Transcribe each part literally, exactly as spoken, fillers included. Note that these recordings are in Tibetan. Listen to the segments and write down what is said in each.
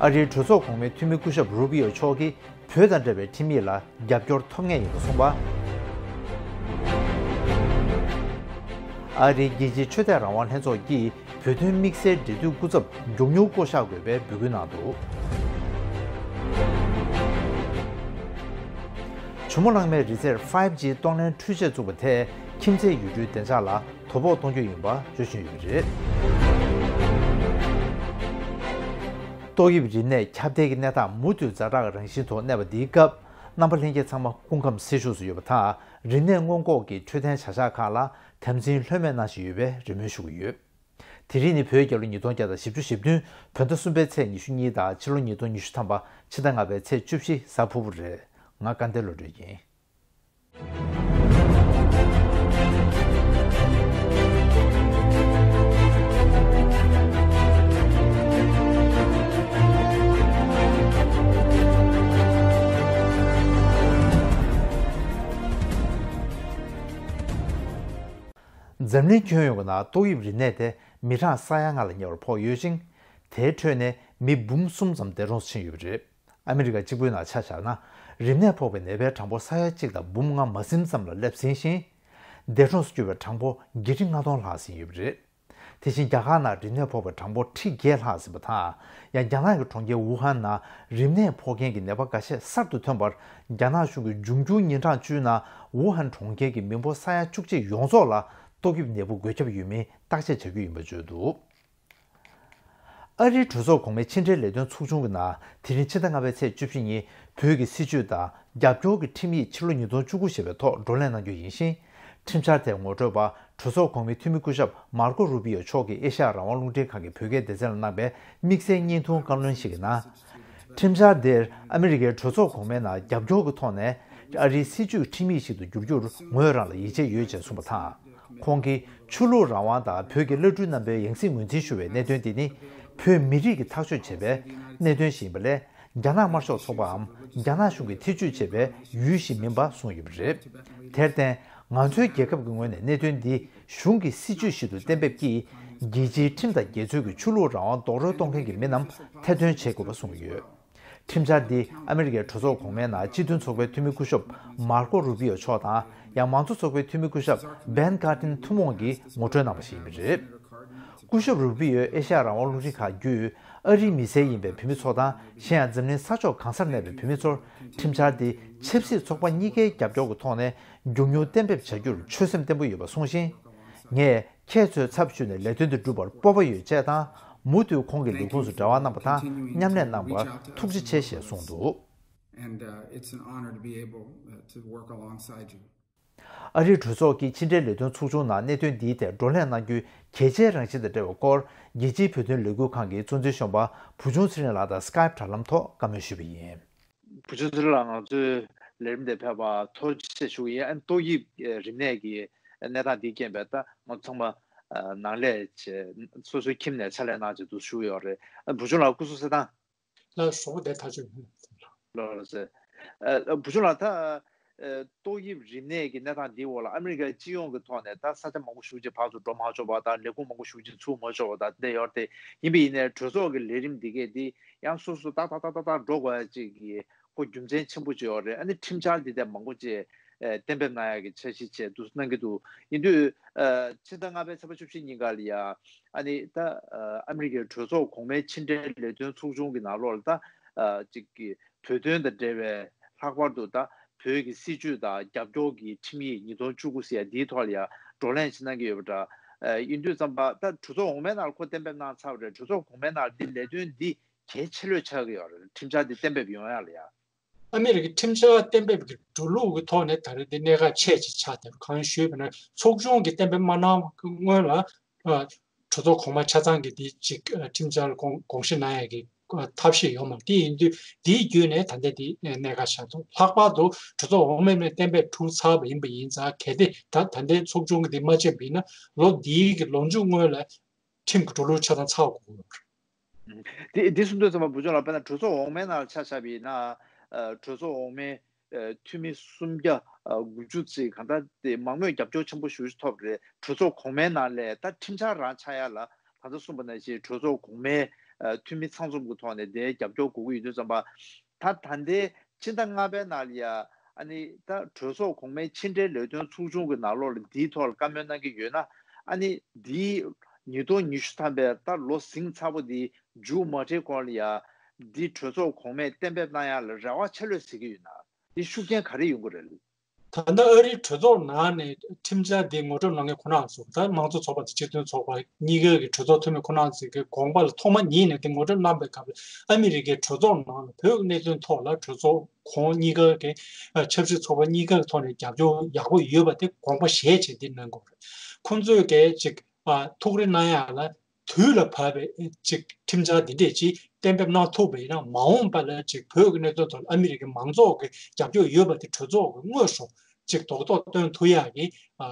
ཨ་རིའི་གྲོས་ཚོགས་གོང་མའི་འཐུས་མི་སྐུ་ཞབས་རུ་པི་ཡོ་མཆོག་གིས་བོད་དང་འབྲེལ་བའི་ཁྲིམས་ཡིག་ལ་རྒྱབ་སྐྱོར་ཐོབ་ངེས་ཡིན་པ་གསུངས་པ། ཨ་རིའི་རྒྱལ་སྤྱིའི་ཆོས་དད་རང་དབང་ལྷན་ཚོགས་ཀྱིས་བོད་དོན་དམིགས་བསལ་འབྲེལ་མཐུད་སྐུ་ཚབ་མགྱོགས་མྱུར་བསྐོ་གཞག་དགོས་པའི་འབོད་སྐུལ་གནང་འདུག་ཇོ་མོ་གླང་མའི་རི་རྩེར་ཕའིབ་ཇི་གཏོང་ལེན་འཕྲུལ་ཆས་བཙུགས་པ་དེས་ཁྱིམ་མཚེས་ཡུལ་གྲུའི་བདེ་འཇགས་ལ་དོ་ཕོག་གཏོང་རྒྱུ་ཡིན་པ་བརྗོད་བཞིན་ཡོད་པ་རེད། ཏོག་དབྱིབས་རིམས་ནད་ཁྱབ་གདལ་གྱི་གནས་སྟངས་མུ་མཐུད་ཛ་དྲག་གི་རང་བཞིན་དུ་གནས་པ་འདིའི་སྐབས། རྣམ་པ་ལྷན་རྒྱས་ཚང་མ་སྐུ་ཁམས་སེར་ཤུགས་སུ་ཡོད་པ་དང་། རིམས་ནད་སྔོན་འགོག་གི་འཕྲོད་བསྟེན་བྱ་གཞག་ཁག་ལ་དམ་འཛིན་ལྷོད་མེད་གནང་བཞིན་ཡོད་པའི་རེ་སྨོན་ཞུ་གི་ཡོད། དེ་རིང་ནི་བོད་རྒྱལ་ལོ་ཉིས་སྟོང་བརྒྱ་དང་བཞི་བཅུ་ཞེ་བདུན། བོད་ཟླ་གསུམ་པའི་ཚེས་ཉི་ཤུ་གཉིས་དང་ཕྱི་ལོ་ཉིས་སྟོང་ཉི་ཤུ་ཐམ་པ་ཕྱི་ཟླ་ལྔ་པའི་ཚེས་བཅུ་བཞི་གཟའ་ཕུར་བུ་རེད། ང་དགའ་ལྡན་བློ་གྲོས་ཡིན། འཛམ་གླིང་ཁྱོན་ཡོངས་ཀྱི་ནང་ཏོག་དབྱིབས་རིམས་ནད་དེ་མི་གྲངས་ས་ཡ་ལྔ་ལ་ཉེ་བར་ཕོག་ཡོད་ཅིང་། དེའི་ཁྲོད་ནས་མི་འབུམ་གསུམ་ཙམ་འདས་གྲོངས་ཕྱིན་ཡོད་པ་རེད། ཨ་མི་རི་ཀ་གཅིག་པུའི་ནང་ཆ་བཞག་ན། རིམས་ནད་ཕོག་པའི་ནད་པའི་གྲངས་འབོར་ས་ཡ་གཅིག་དང་འབུམ་ལྔ་མ་ཟིན་ཙམ་ལ་སླེབས་ཟིན་ཞིང་། འདས་གྲོངས་སུ་གྱུར་པའི་གྲངས་འབོར་བརྒྱད་ཁྲི་ལྔ་སྟོང་ལྷག་ཟིན་ཡོད་པ་རེད། དེ་བཞིན་རྒྱ་གར་ནང་རིམས་ནད་ཕོག་པའི་གྲངས་འབོར་ཁྲི་བརྒྱད་ལྷག་ཟིན་པ་དང་། ཡང་རྒྱ་ནག་གི་གྲོང་ཁྱེར་ཝུ་ཧན་ནང་རིམས་ནད་ཕོག་མཁན་གྱི་ནད་པ་འགའ་ཤས་གསར་དུ་ཐོན་པར། རྒྱ་ནག་གཞུང་གིས་འབྱུང་འགྱུར་ཉིན་གྲངས་བཅུའི་ནང་ཝུ་ཧན་གྲོང་ཁྱེར་གྱི་མི་འབོར་ས་ཡ་བཅུ་གཅིག་ཡོངས་རྫོགས་ལ་ཏོག་དབྱིབས་ནད་འབུ་འགོས་ཁྱབ་ཡོད་མེད་བརྟག་དཔྱད་བྱ་རྒྱུ་ཡིན་པ་བརྗོད་འདུག་ཨ་རིའི་གྲོས་ཚོགས་གོང་མའི་ཕྱི་འབྲེལ་ལས་དོན་ཚོགས་ཆུང་གི་ནང་དེ་རིང་ཕྱི་ཟླ་ལྔ་པའི་ཚེས་བཅུ་བཞི་ཉིན་བོད་ཀྱི་སྲིད་བྱུས་དང་རྒྱབ་སྐྱོར་གྱི་ཁྲིམས་ཡིག་ཕྱི་ལོ་ཉིས་སྟོང་བཅུ་དགུ་ཞེས་པའི་ཐོག་བགྲོ་གླེང་གནང་རྒྱུ་ཡིན་ཞིང་། ཁྲིམས་འཆར་དེར་ངོ་སྤྲོད་པ་གྲོས་ཚོགས་གོང་མའི་འཐུས་མི་སྐུ་ཞབས་མར་ཀོ་རུ་པི་ཡོ་མཆོག་གིས་ཨེ་ཤ་ཡ་རང་དབང་རླུང་འཕྲིན་ཁང་གི་བོད་སྐད་སྡེ་ཚན་ལ་གནང་པའི་དམིགས་བསལ་བརྙན་ཐུང་བཀའ་བློན་ཞིག་གི་ནང་། ཁྲིམས་འཆར་འདིར་ཨ་མི་རི་ཀའི་གྲོས་ཚོགས་གོང་མའི་ནང་རྒྱབ་སྐྱོར་གྱི་ཐོག་ནས་ཨ་རིའི་སྲིད་བྱུས་ཁྲིམས་ཡིག་ཞིག་ཏུ་འགྱུར་རྒྱུར་ངོས་རང་ལ་ཡིད་ཆེས་ཡོད་ཅེས་གསུངས་པ་དང་། ཁོང་གིས་ཆོས་ལུགས་རང་དབང་དང་བོད་ཀྱི་བླ་སྤྲུལ་རྣམ་པའི་ཡང་སྲིད་ངོས་འཛིན་ཞུ་བའི་གནད་དོན་འདི་ནི་བོད་མི་རིགས་ཀྱིས་ཐག་གཅོད་བྱས་པའི་གནད་དོན་ཞིག་ཡིན་པ་ལས། རྒྱ་ནག་དམར་ཤོག་ཚོགས་པའམ་རྒྱ་ནག་གཞུང་གིས་ཐེ་བྱུས་བྱས་པའི་ཡུལ་ཞིག་མིན་པ་གསུངས་ཡོད་པ་རེད། དེར་བརྟེན། ང་ཚོའི་རྒྱལ་ཁབ་ཀྱི་ངོས་ནས་གནད་དོན་འདི་གཞུང་གི་སྲིད་བྱུས་ཤིག་ཏུ་གཏན་འབེབས་ཀྱིས་རྒྱལ་སྤྱིའི་ཁྲིམས་དང་རྒྱལ་ཚོས་ཀྱི་ཆོས་ལུགས་རང་དབང་རྡོག་རོལ་གཏོང་མཁན་གྱི་མི་རྣམས་ཐེར་འདོན་བྱེད་དགོས་པ་གསུངས་ཡོད། ཁྲིམས་འཆར་འདི་ཨ་མི་རི་ཀའི་གྲོས་ཚོགས་གོང་མའི་ནང་སྤྱི་མཐུན་ཚོགས་པའི་འཐུས་མི་སྐུ་ཞབས་མར་ཀོ་རུ་པི་ཡོ་མཆོག་དང་ཡང་མང་གཙོ་ཚོགས་པའི་འཐུས་མི་སྐུ་ཞབས་བན་ཀར་ཏིན་ཐུན་མོང་གིས་ངོ་སྤྲོད་གནང་བ་ཞིག་ཡིན་པ་རེད། སྐུ་ཞབས་རུ་པི་ཡོས་ཨེ་ཤ་ཡ་རང་དབང་རླུང་འཕྲིན་ཁང་བརྒྱུད་ཨ་རིའི་མི་སེར་ཡིན་པའི་བོད་མི་ཚོ་དང་གཞན་ཡང་འཛམ་གླིང་ས་ཕྱོགས་གང་སར་གནས་པའི་བོད་མི་ཚོར་ཁྲིམས་འཆར་འདི་ཆབ་སྲིད་ཚོགས་པ་གཉིས་ཀའི་རྒྱབ་སྐྱོར་གྱི་ཐོག་ནས་མགྱོགས་མྱུར་གཏན་འབེབས་བྱ་རྒྱུར་ཆོད་སེམས་བརྟན་པོ་ཡོད་པ་གསུངས་ཤིང་། ངས་ཁྱེད་ཚོའི་ཚབ་ཞུས་ནས་ལས་དོན་འདི་སྒྲུབ་པར་སྤོབས་པ་ཡོད་ཅེས་དང་། མུ་མཐུད་ཁོང་གི་ལས་ཁུངས་སུ་འབྲེལ་བ་གནང་པ་དང་མཉམ་ལས་གནང་བར་ཐུགས་རྗེ་ཆེ་ཞེས་གསུངས་འདུག And uh, it's an honor to be able uh, to work alongside you. ཨ་རིའི་གྲོས་ཚོགས་ཀྱི་ཕྱི་འབྲེལ་ལས་དོན་ཚོགས་ཆུང་ནང་གནད་དོན་འདིའི་ཐད་བགྲོ་གླེང་གནང་རྒྱུའི་གལ་ཆེའི་རང་བཞིན་དང་འབྲེལ་བའི་སྐོར། རྒྱལ་སྤྱིའི་བོད་དོན་ལས་འགུལ་ཁང་གི་གཙོ་འཛིན་གཞོན་པ་བུ་ཆུང་ཚེ་རིང་ལགས་དང་Skype་དྲ་ལམ་ཐོག་བཀའ་མོལ་ཞུས་པ་ཡིན། བུ་ཆུང་ཚེ་རིང་ལགས། ང་ཚོའི་ལས་རིམ་དེ་ཕེབས་པར་ཐུགས་རྗེ་ཆེ་ཞུ་གི་ཡིན། ཨ་ནི་ཏོག་དབྱིབས་རིམས་ནད་ཀྱི་གནས་སྟངས་འདིའི་རྐྱེན་པས་ད་ང་ཚོ་ཚང་མ་ནང་ལས་བྱས་སོ་སོའི་ཁྱིམ་ནས་ཕྱག་ལས་གནང་བྱས་འདུག་ཞུ་གི་ཡོད་རེད། ཨ་བུ་ཆུང་ལགས་སྐུ་གཟུགས་གསལ་ཐང་། ལགས་སོ། བདེ་ཐག་ཆོད། ལགས་སོ། ཨ་བུ་ཆུང་ལགས། ད་ཨ་ཏོག་དབྱིབས་རིམས་ནད་ཀྱི་གནས་སྟངས་འདིའི་འོག་ལ་ཨ་མི་རི་ཀའི་སྤྱི་ཡོངས་ཀྱི་ཐོག་ནས་ད་ས་ཆ་མང་པོ་ཞེ་པོ་ཅིག་བར་དུ་འགྲོ་མ་ཆོག་པ་དང་ལས་ཁུངས་མང་པོ་ཞེ་པོ་ཅིག་ཚུགས་མ་ཆོག་པ་དང་དེ་འདྲ་ཡོད་རེད། དེ་ཡིན་པ་ཡིན་ནའི་གྲོས་ཚོགས་ཀྱི་ལས་རིམ་འདི་གས་འདི་ཡང་སོ་སོ་ཏག་ཏག་ཏག་ཏག་ཏག་འགྲོ་དགོས་ཡ་ཅིག་གི་ཁོ་རྒྱུ་མཚན་ཆེན་པོ་ཅིག་ཡོད་རེད། ཨ་ནི་ཁྲིམས་འཆར་འདི་དེ་མང་པོ་ཅིག་ཨ་གཏན་འབེབས་གནང་ཡག་གི་འཆར་གཞི་བྱས་འདུག་གནང་གི་འདུག་ཡིན་དུས་ཨ་ཕྱི་ཟླ་ལྔ་པའི་ཚེས་པ་བཅུ་བཞི་ཉིན་ཀ་ལ་ཡ་ཨ་ནི་ད་ཨ་ཨ་མི་རི་ཀའི་གྲོས་ཚོགས་གོང་མའི་ཕྱི་འབྲེལ་ལས་དོན་ཚོགས་ཆུང་གི་ནང་ལོགས་ལ་ད་ཨ་ཅིག་གི་བོད་དོན་དང་འབྲེལ་བའི་ལྷག་པར་དུ་ད་བོད་ཀྱི་སྲིད་བྱུས་དང་རྒྱབ་སྐྱོར་གྱི་ཁྲིམས་ཡིག་ཉིས་སྟོང་བཅུ་དགུ་ཟེར་ཡ་འདིའི་ཐོག་ལ་ཡ་བགྲོ་གླེང་ཞིག་གནང་གི་ཡོད་པ་འདྲ། ཨ་ཡིན་དུས་ཙམ་པ་ད་གྲོས་ཚོགས་འོག་མའི་ནང་ལ་ཁོ་གཏན་འབེབས་གནང་ཚར་བ་རེད། གྲོས་ཚོགས་གོང་མའི་ནང་ལ་འདི་ལས་དོན་འདི་གལ་ཆེ་ལོས་ཆགས་ཀྱི་ཡོད་རེད། ཁྲིམས་འཆར་འདི་གཏན་འབེབས་ཡོང་ཡ་ལ་ཡ། ཨ་མི་རི་ཀའི་ཁྲིམས་འཆར་གཏན་འབེབས་ཀྱི་འགྲོ་ལུགས་ཀྱི་ཐོག་ནས་ད་རེས་འདི་གནད་འགག་ཆེ་ཅིག་ཆགས་བསྡད་པ་གང་ཞུས་པ་ན། ཚོགས་ཆུང་གིས་གཏན་འབེབས་མ་གནང་སྔོན་ལ་ཨ་གྲོས་ཚོགས་གོང་མ་ཆ་ཚང་གིས་འདི་ཅིག་ཨ་ཁྲིམས་འཆར་དགོངས་དགོངས་བཞེས་གནང་ཡ་གི་ཨ་ཐབས་ཤེས་ཡོད་མ་རེད། དེ་ཡིན་དུས་དེའི་བརྒྱུད་ནས་ད་ལྟ་འདི་གནད་འགག་ཆགས་འདུག་ལྷག་པར་དུ་གྲོས་ཚོགས་འོག་མའི་ནས་གཏན་འབེབས་གྲུབ་ཚར་བ་ཡིན་པ་ཡིན་ཙང་། གལ་ཏེ་ད་ད་ལྟའི་ཚོགས་ཆུང་གིས་འདི་མ་བྱས་པ་ཡིན་ན་ལོ་འདིའི་གི་ལོ་མཇུག་སྔོན་ལ་ཁྲིམས་ཀྱི་འགྲོ་ལུགས་ཆ་ཚང་ཚར་དགོས་ཀྱི་ཡོད་རེད། འདི་འདི་གསུང་དུས་ཙམ་པ་བུ་ཆུང་ལགས། དཔེར་ན་གྲོས་ཚོགས་འོག་མའི་ནང་ལ་ཆ་བཞག་པ་ཡིན་ན། ཨ་གྲོས་ཚོགས་འོག་མའི་ཨ་འཐུས་མི་སུམ་བརྒྱ་ཨ་དགུ་བཅུ་ཙམ་གང་ལྟར་དེ་མང་མོས་རྒྱབ་སྐྱོར་ཆེན་པོ་ཞེ་པོ་ཅིག་ཐོབ་རེད། གྲོས་ཚོགས་གོང་མའི་ནང་ལ་ད་ཁྲིམས་འཆར་རང་ཆགས་ཡ་ལ་ད་ལྟ་གསུངས་པ་ནང་བཞིན་གྲོས་ཚོགས་གོང་མའི་ ཨ་འཐུས་མི་ཚང་འཛོམས་ཀྱི་ཐོག་ནས་དེའི་རྒྱབ་སྐྱོར་དགོས་ཀྱི་ཡོད་དུས་ཙམ་པ། ད་ད་ལྟའི་ཕྱི་ཟླ་ལྔ་པའི་ནང་ལ་ཡ་ཨ་ནི་ད་གྲོས་ཚོགས་གོང་མའི་ཕྱི་འབྲེལ་ལས་དོན་ཚོགས་ཆུང་གི་ནང་ལོགས་ལ་འདིའི་ཐོག་ལ་བཀའ་མོལ་གནང་གི་ཡོད་ན། ཨ་ནི་འདིའི་ཉིས་སྟོང་ཉི་ཤུ་ཐམ་པའི་ད་ལོ་ཟིང་ཚ་པོ་འདི་མཇུག་མ་སྒྲིལ་གོང་ལ་ཡ་འདི་གྲོས་ཚོགས་གོང་མས་གཏན་འབེབས་གནང་ཡ་ལ་རེ་བ་ཆེ་ལོས་ཟེར་གྱི་ཡོད་ན། འདི་ཤུགས་རྐྱེན་ག་རེ་ཡོང་གི་རེད། ད་ལྟ་ཨ་རིའི་གྲོས་ཚོགས་ནང་ནས་ཁྲིམས་འཆར་འདི་ངོ་སྤྲོད་གནང་མཁན་ཁོ་རང་ཚོ། ད་དམངས་གཙོ་ཚོགས་པ་དང་སྤྱི་མཐུན་ཚོགས་པ་གཉིས་ཀ་གི་གྲོས་ཚོགས་འཐུས་མི་ཁོ་རང་ཚོ་གི་དགོངས་པ་ལ་ཐོག་མ་ཉིད་ནས་དེ་ངོ་སྤྲོད་གནང་པའི་སྐབས་ལ། ཨ་མི་རི་ཀའི་གྲོས་ཚོགས་ནང་ལ་བོད་ཀྱི་གནད་དོན་ཐོག་ལ་གྲོས་ཚོགས་ཁོངས་གཉིས་ཀ་གི་ཨ་ཆབ་སྲིད་ཚོགས་པ་གཉིས་ཀ་གི་ཐོག་ནས་རྒྱབ་སྐྱོར་ཡག་པོ་ཡོད་པ་དེ་དགོངས་པ་བཞེས་བྱས་འདི་གནང་དགོས་རེད། ཁོང་ཚོས་གལ་ཅིག་ཨ་ཐུགས་རེ་གནང་ཡག་ལ་དུས་ལ་བབ་པའི་ཅིག་ཁྲིམས་འཆར་འདི་འདྲས་ཅིག་གཏན་འབེབས་གནང་ཐུབ་པ་ཡིན་ན། མ་འོངས་པ་ལ་ཅིག་བོད་ཀྱི་གནད་དོན་ཐོག་ལ་ཨ་མི་རི་ཀའི་མང་ཚོགས་ཀྱི་རྒྱབ་སྐྱོར་ཡོད་པ་དེ་གྲོས་ཚོགས་ཀྱི་དངོས་སུ་ཅིག་རྡོག་རྡོག་སྟོན་ཐུབ་ཡག་གི་ཨ་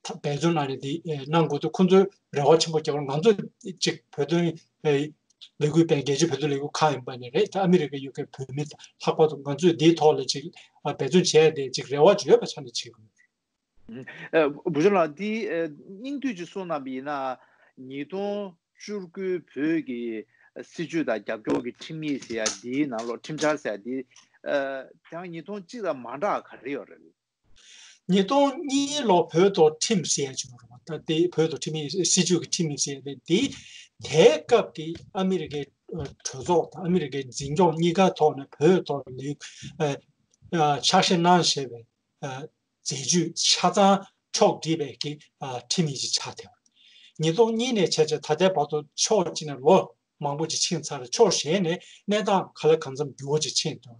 ད་འབད་བརྩོན་གནང་རེས་འདི་ཨེ་གནང་དགོས་འདུག། ཁོང་ཚོས་རེ་བ་ཆེན་པོ་བརྒྱབ། ང་ཚོས་ཅིག་བོད་དོན་ཨེ་ལས་འགུལ་སྤེལ། རྒྱལ་སྤྱིའི་བོད་དོན་ལས་འགུལ་ཁང་ཡིན་པ་ནས་རེད། ད་ཨ་མི་རི་ཀ་ཡོད་མཁན་བོད་མི་ལྷག་པར་དུ་ང་ཚོས་འདིའི་ཐོག་ལ་ཅིག་ཨ་འབད་བརྩོན་བྱས་ཏེ་ཅིག་རེ་བ་ཅིག་ཡོད་པའི་ཆ་ནས་བྱེད་དགོས། ཨ་བུ་ཆུང་ལགས། འདི་ཨ་སྙིང་བསྡུས་ཅིག་གསུངས་གནང་བ་ཡིན་ན། ཉིས་སྟོང་བཅུ་དགུའི་བོད་ཀྱི་སྲིད་བྱུས་དང་རྒྱབ་སྐྱོར་གྱི་ཁྲིམས་ཡིག་ཟེར་ཡ་འདིའི་ནང་ལོགས། ཁྲིམས་འཆར་ཟེར་ཡ་འདི་ཨ་དེང་ཉིས་སྟོང་གཅིག་དང་མ་འདྲ་བ་ག་རེ་ཡོད་རེད། ཉིས་སྟོང་གཉིས་ལོ་བོད་ཐོག་ཁྲིམས་ཟེར་ཡ་ཅིག་ཡོད་རེད་པ། ད་དེ་བོད་ཐོག་ཁྲིམས་ཡིག་སྲིད་བྱུས་ཀྱི་ཁྲིམས་ཡིག་ཟེར་ཡ་དེ། དེའི་དེའི་སྐབས་དེ་ཨ་མི་རི་ཀའི་ཨ་གྲོས་ཚོགས་དང་ཨ་མི་རི་ཀའི་འཛིན་སྐྱོང་གཉིས་ཀ་ཐོག་ནས་བོད་ཐོག་ལ་ཨ་ཨ་ཕྱག་བཞེས་གནང་བཞིན་པའི་ཨ་མཛད་བྱུས་ཆ་ཚང་ཕྱོགས་བསྒྲིགས་པའི་གི་ཨ་ཁྲིམས་ཡིག་ཅིག་ཆགས་བསྡད་པ་རེད། ཉིས་སྟོང་གཉིས་ནས་བྱས་བྱས་ད་ལྟའི་བར་དུ་ཕྱོགས་གཅིག་ནས་ལོ་མང་པོ་ཅིག་ཕྱིན་ཚར། ཕྱོགས་གཞན་ནས་གནས་སྟངས་ག་ལེ་གང་འཚམ་འགྱུར་བ་ཅིག་ཕྱིན་འདུག།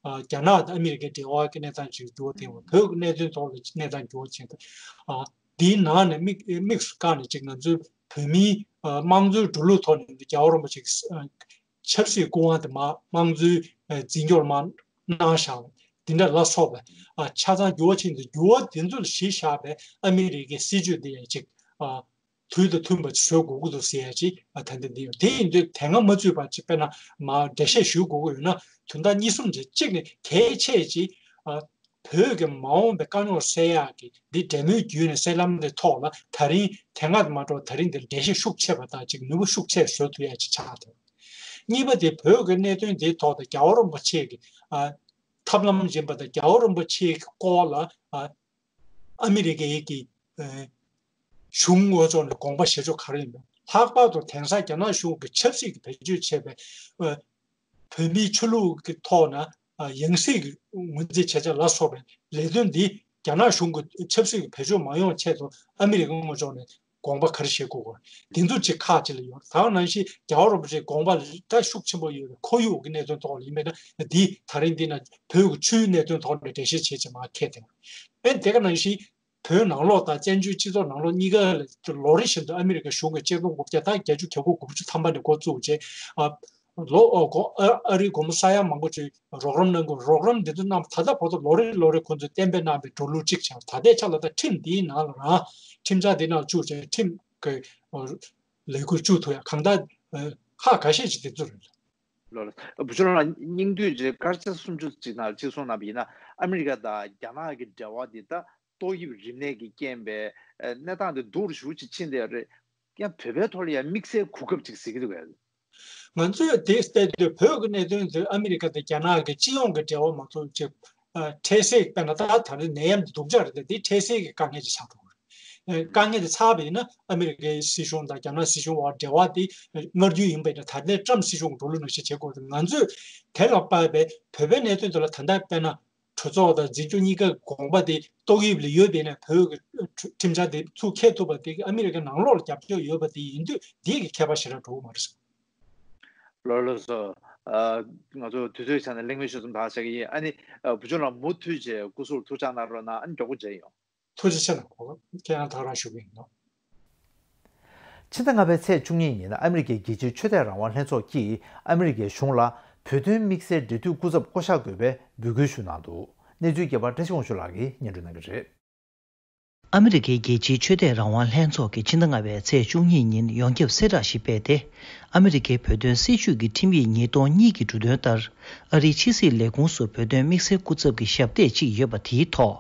ཨ་རྒྱ་ནག་དང་ཨ་མི་རི་ཀའི་འབྲེལ་བ་གི་གནས་སྟངས་ཅིག་འགྱུར་བ་ཕྱིན་པ། བོད་ཀྱི་གནད་དོན་ཐོག་ལ་གནས་སྟངས་འགྱུར་བ་ཕྱིན་འདུག། ཨ་འདིའི་ནང་ནས་དམིགས་དམིགས་སུ་བཀར་ནས་ཅིག་ང་ཚོའི་བོད་མིའི་ཨ་དམངས་གཙོའི་འགྲོ་ལུགས་ཐོག་ནས་རྒྱལ་བ་རིན་པོ་ཆེ་གི་ཨ་ཆབ་སྲིད་སྐུ་དབང་དེ་མར་དམངས་གཙོའི་ཨ་འཛིན་སྐྱོར་མར་གནང་བཞག་པ་འདི་འདྲ་ལ་སོགས་པའི་ཨ་ཆ་ཚང་འགྱུར་བ་ཕྱིན་འདུག། འགྱུར་བ་དེ་ཚོ་ལ་གཞི་བཞག་པའི་ཨ་མི་རི་ཀའི་སྲིད་བྱུས་འདི་ཡང་ཅིག་ཨ་དུས་དང་མཐུན་པ་ཅིག་བཟོ་དགོས་ཀྱི་འདུག་ཟེར་ཡ་ཅིག་ཨ་ད་ལྟ་འདི་ཡོད། དེ་ཡིན་དུས་དེ་སྔ་མ་ཚུད་པ་ཅིག་དཔེར་ན་མར་འགྲེལ་བཤད་ཞུ་དགོས་ཀྱི་ཡོད་ན། དོན་དག་གཉིས་གསུམ་རེད། གཅིག་ནི་གལ་ཆེ་ཅིག་ཨ་བོད་ཀྱི་མ་འོངས་པའི་དཀའ་རྙོག་སེལ་ཡག་གི་འདི་འབྲེལ་མོལ་བརྒྱུད་ནས་སེལ་ལམ་དེ་ཐོག་ལ་ད་རིང་དེ་སྔ་དང་མ་འདྲ་བ་ད་རིང་འདིར་འགྲེལ་བཤད་ཤུགས་ཆེ་བ་དང་ཅིག་ནུས་པ་ཤུགས་ཆེ་བཟོ་ཐུབ་ཡ་ཅིག་ཆགས་འདུག། གཉིས་པ་དེ་བོད་ཀྱི་གནད་དོན་འདིའི་ཐོག་ཏུ་རྒྱལ་བ་རིན་པོ་ཆེ་གི་ཨ་ཐབས་ལམ་ཡིན་པ་དང་། རྒྱལ་བ་རིན་པོ་ཆེ་གི་སྐོར་ལ་ཨ་ཨ་མི་རི་ཀའི་གི་ཨ་གཞུང་ངོས་ཕྱོགས་ནས་དགོངས་པ་བཞེས་ཕྱོགས་ག་རེ་ཡིན་པ། ལྷག་པར་དུ་དེང་སང་རྒྱ་ནག་གཞུང་གི་ཆབ་སྲིད་ཀྱི་བེད་སྤྱོད་བྱས་པའི་ཨ་བོད་མིའི་ཆོས་ལུགས་ཀྱི་ཐོག་ན་ཨ་ཡང་སྲིད་ཀྱི་ངོས་འཛིན་བྱེད་ཕྱོགས་ལ་སོགས་པའི་ལས་དོན་འདི་རྒྱ་ནག་གཞུང་གི་ཆབ་སྲིད་ཀྱི་བེད་སྤྱོད་མ་ཡོང་ཆེད་དུ་ཨ་མི་རི་ཀ་ངོས་ཕྱོགས་ནས་དགོངས་པ་ག་རེ་བཞེས་དགོས་ཀྱི་རེད། དེ་ཚོ་ཅིག་ཁག་ཅིག་ལ་ཡོད། ད་ག་ནང་བཞིན་རྒྱལ་བ་རིན་པོ་ཆེའི་དགོངས་པ་ལ་ད་ཤུགས་ཆེན་པོ་ཡོད་པའི་ཁོར་ཡུག་གི་གནད་དོན་ཐོག་ལ་ཡིན་པས་ན། འདི་ད་རིང་འདི་ན་བོད་ཀྱི་ཆུའི་གནད་དོན་ཐོག་ནས་འགྲེལ་བཤད་བྱེད་ཅེས་མར་འཁྱེར་ཏེ། ཨེ་དེ་ག་ནང་བཞིན་བོད་ནང་ལོགས་དང་བཙན་བྱོལ་སྤྱི་ཚོགས་ནང་ལོགས་གཉིས་ཀ་ལ་ལོ་རེ་བཞིན་དུ་ཨ་མི་རི་ཀ་གཞུང་གིས་ཆིག་སྟོང་དགུ་བརྒྱ་དང་བརྒྱད་ཅུ་གྱ་དགུ་དགུ་བཅུ་ཐམ་པ་ནས་འགོ་བཙུགས་རྗེས་ཨ་ལོ་ཨ་གོ་ཨ་ཨ་རིའི་སྒོར་མོ་ས་ཡ་མང་པོ་ཅིག་རོགས་རམ་གནང་དགོས། རོགས་རམ་འདི་ཚོ་གནང་བ་ད་ལྟ་བར་དུ་ལོ་རེ་ལོ་རེ་ཁོང་ཚོས་གཏན་འབེབས་གནང་བའི་འགྲོ་ལུགས་གཅིག་བྱས། ད་ལྟའི་ཆ་ལ་ད་ཁྲིམས་འདིའི་ནང་ལ་རང་ཁྲིམས་འཆར་འདི་ནང་བཅུག་བྱས་ཁྲིམས་ཀྱི་ལས་འགུལ་བཅུག་ཐུབ་ཡ་གང་ལྟར་ཁག་འགའ་ཤས་ཅིག་དེ་ཚོ་རེད། ལོ་ལ་བུ་ཆུང་ལགས་སྙིང་བསྡུས་ཀྱི་སྐར་ཆ་སུམ་ཅུ་ཅིག་ནང་གཅིག་གསུངས་གནང་བ་ཡིན་ན། ཨ་མི་རི་ཀ་དང་རྒྱ་ནག་གི་འབྲེལ་བ་འདི་ད་ཏོག་དབྱིབས་རིམས་ནད་ཀྱི་རྐྱེན་པས་གནས་སྟངས་འདི་སྡུག་རུ་ཞེ་པོ་ཅིག་ཕྱིན་བསྡད་ཡོད་རེད། ཡང་བོད་པའི་ཐོག་ལ་ཡང་དམིགས་བསལ་གོ་སྐབས་ཅིག་ཟེར་གྱི་འདུག་གས། ང་ཚོས་དེ་བལྟས་དུས་བོད་ཀྱི་གནད་དོན་དེ་ཨ་མི་རི་ཀ་དང་རྒྱ་ནག་གི་སྤྱི་ཡོངས་ཀྱི་འབྲེལ་བ་མ་གཏོགས་ཅིག་ཨ་འཕྲལ་སེལ་དཔེར་ན་ད་ད་རེས་ནད་ཡམས་འདི་སྡུག་ཅག་རེད་དེ། འདི་འཕྲལ་སེལ་གྱི་དཀའ་ངལ་ཅིག་ཆགས་འགྲོ་གི་རེད། ཨ་དཀའ་ངལ་དེ་ཚར་བ་ཡིན་ན་ཨ་མི་རི་ཀའི་སྲིད་གཞུང་དང་རྒྱ་ནག་སྲིད་གཞུང་བར་འབྲེལ་བ་དེ་སྔར་རྒྱུན་ཡིན་པ་ཡིན་ན་ད་ལྟའི་ཊམ་སྲིད་གཞུང་གི་འགྲོ་ལུགས་ནང་བཞིན་བྱེད་དགོས་རེད། ང་ཚོས་དེ་ལ་དཔག་པའི་བོད་པའི་གནད་དོན་དེ་ལ་ད་ལྟ་དཔེར་ན་གྲོས་ཚོགས་དང་འཛིན་སྐྱོང་གཉིས་ཀའི་དགོངས་པ་དེ་ཏོག་དབྱིབས་ལ་ཡོད་པ་ཡིན་ན་བོད་ཀྱི་ཁྲིམས་འཆར་དེ་ཚུར་འཁྱེར་ཐུབ་པ་དེ་ཨ་མི་རི་ཀའི་ནང་ལོགས་ལ་རྒྱབ་སྐྱོར་ཡོད་པ་དེ་ཡིན་དུས་འདི་གི་ཁྱད་པར་ཞེ་དྲག་འགྲོ་གི་མ་རེད། ལགས་ལགས་སོ། ཨ་ང་ཚོ་དུས་ཚོད་ཆ་ནས་གླེང་མོལ་ཞུ་མཚམས་ད་བྱ་གི་ཡིན། ཨ་ནི་ཨ་བུ་ཆུང་ལགས་མུ་མཐུད་བྱས་སྐུ་གཟུགས་ཐུགས་ཅག་གནང་རོགས་གནང་། ཨ་ནི་མགྱོགས་པོ་མཇལ་ཡོང་། ཐུགས་རྗེ་ཆེ་གནང་གོ། ཁྱེད་རང་ཐག་རང་ཞུ་གི་ཡིན་ནོ། ཕྱི་ཟླ་ལྔ་པའི་ཚེས་བཅུ་གཉིས་ཉིན་ཨ་མི་རི་ཀའི་རྒྱལ་སྤྱིའི་ཆོས་དད་རང་དབང་ལྷན་ཚོགས་ཀྱིས་ཨ་མི་རི་ཀའི་གཞུང་ལ་བོད་དོན་དམིགས་བསལ་འབྲེལ་མཐུད་སྐུ་ཚབ་བསྐོ་གཞག་དགོས་པའི་འབོད་སྐུལ་ཞུས་གནང་འདུག། གནས་ཚུལ་རྒྱས་པ་བཀྲ་ཤིས་དབང་ཕྱུག་ལགས་ཀྱིས་སྙན་སྒྲོན་གནང་གི་རེད། ཨ་མི་རི་ཀའི་རྒྱལ་སྤྱིའི་ཆོས་དད་རང་དབང་ལྷན་ཚོགས་ཀྱིས་ཕྱི་ཟླ་ལྔ་པའི་ཚེས་བཅུ་གཉིས་ཉིན་ཡོངས་ཁྱབ་གསལ་བསྒྲགས་ཤིག་སྤེལ་ཏེ། ཨ་མི་རི་ཀའི་བོད་དོན་སྲིད་བྱུས་ཀྱི་ཁྲིམས་ཡིག་ཉིས་སྟོང་གཉིས་ཀྱི་འབྲུ་དོན་ལྟར། ཨ་རིའི་ཕྱི་སྲིད་ལས་ཁུངས་སུ་བོད་དོན་དམིགས་བསལ་སྐུ་ཚབ་ཀྱི་ཞབས་སྟེགས་གཅིག་ཡོད་པ་དེའི་ཐོག་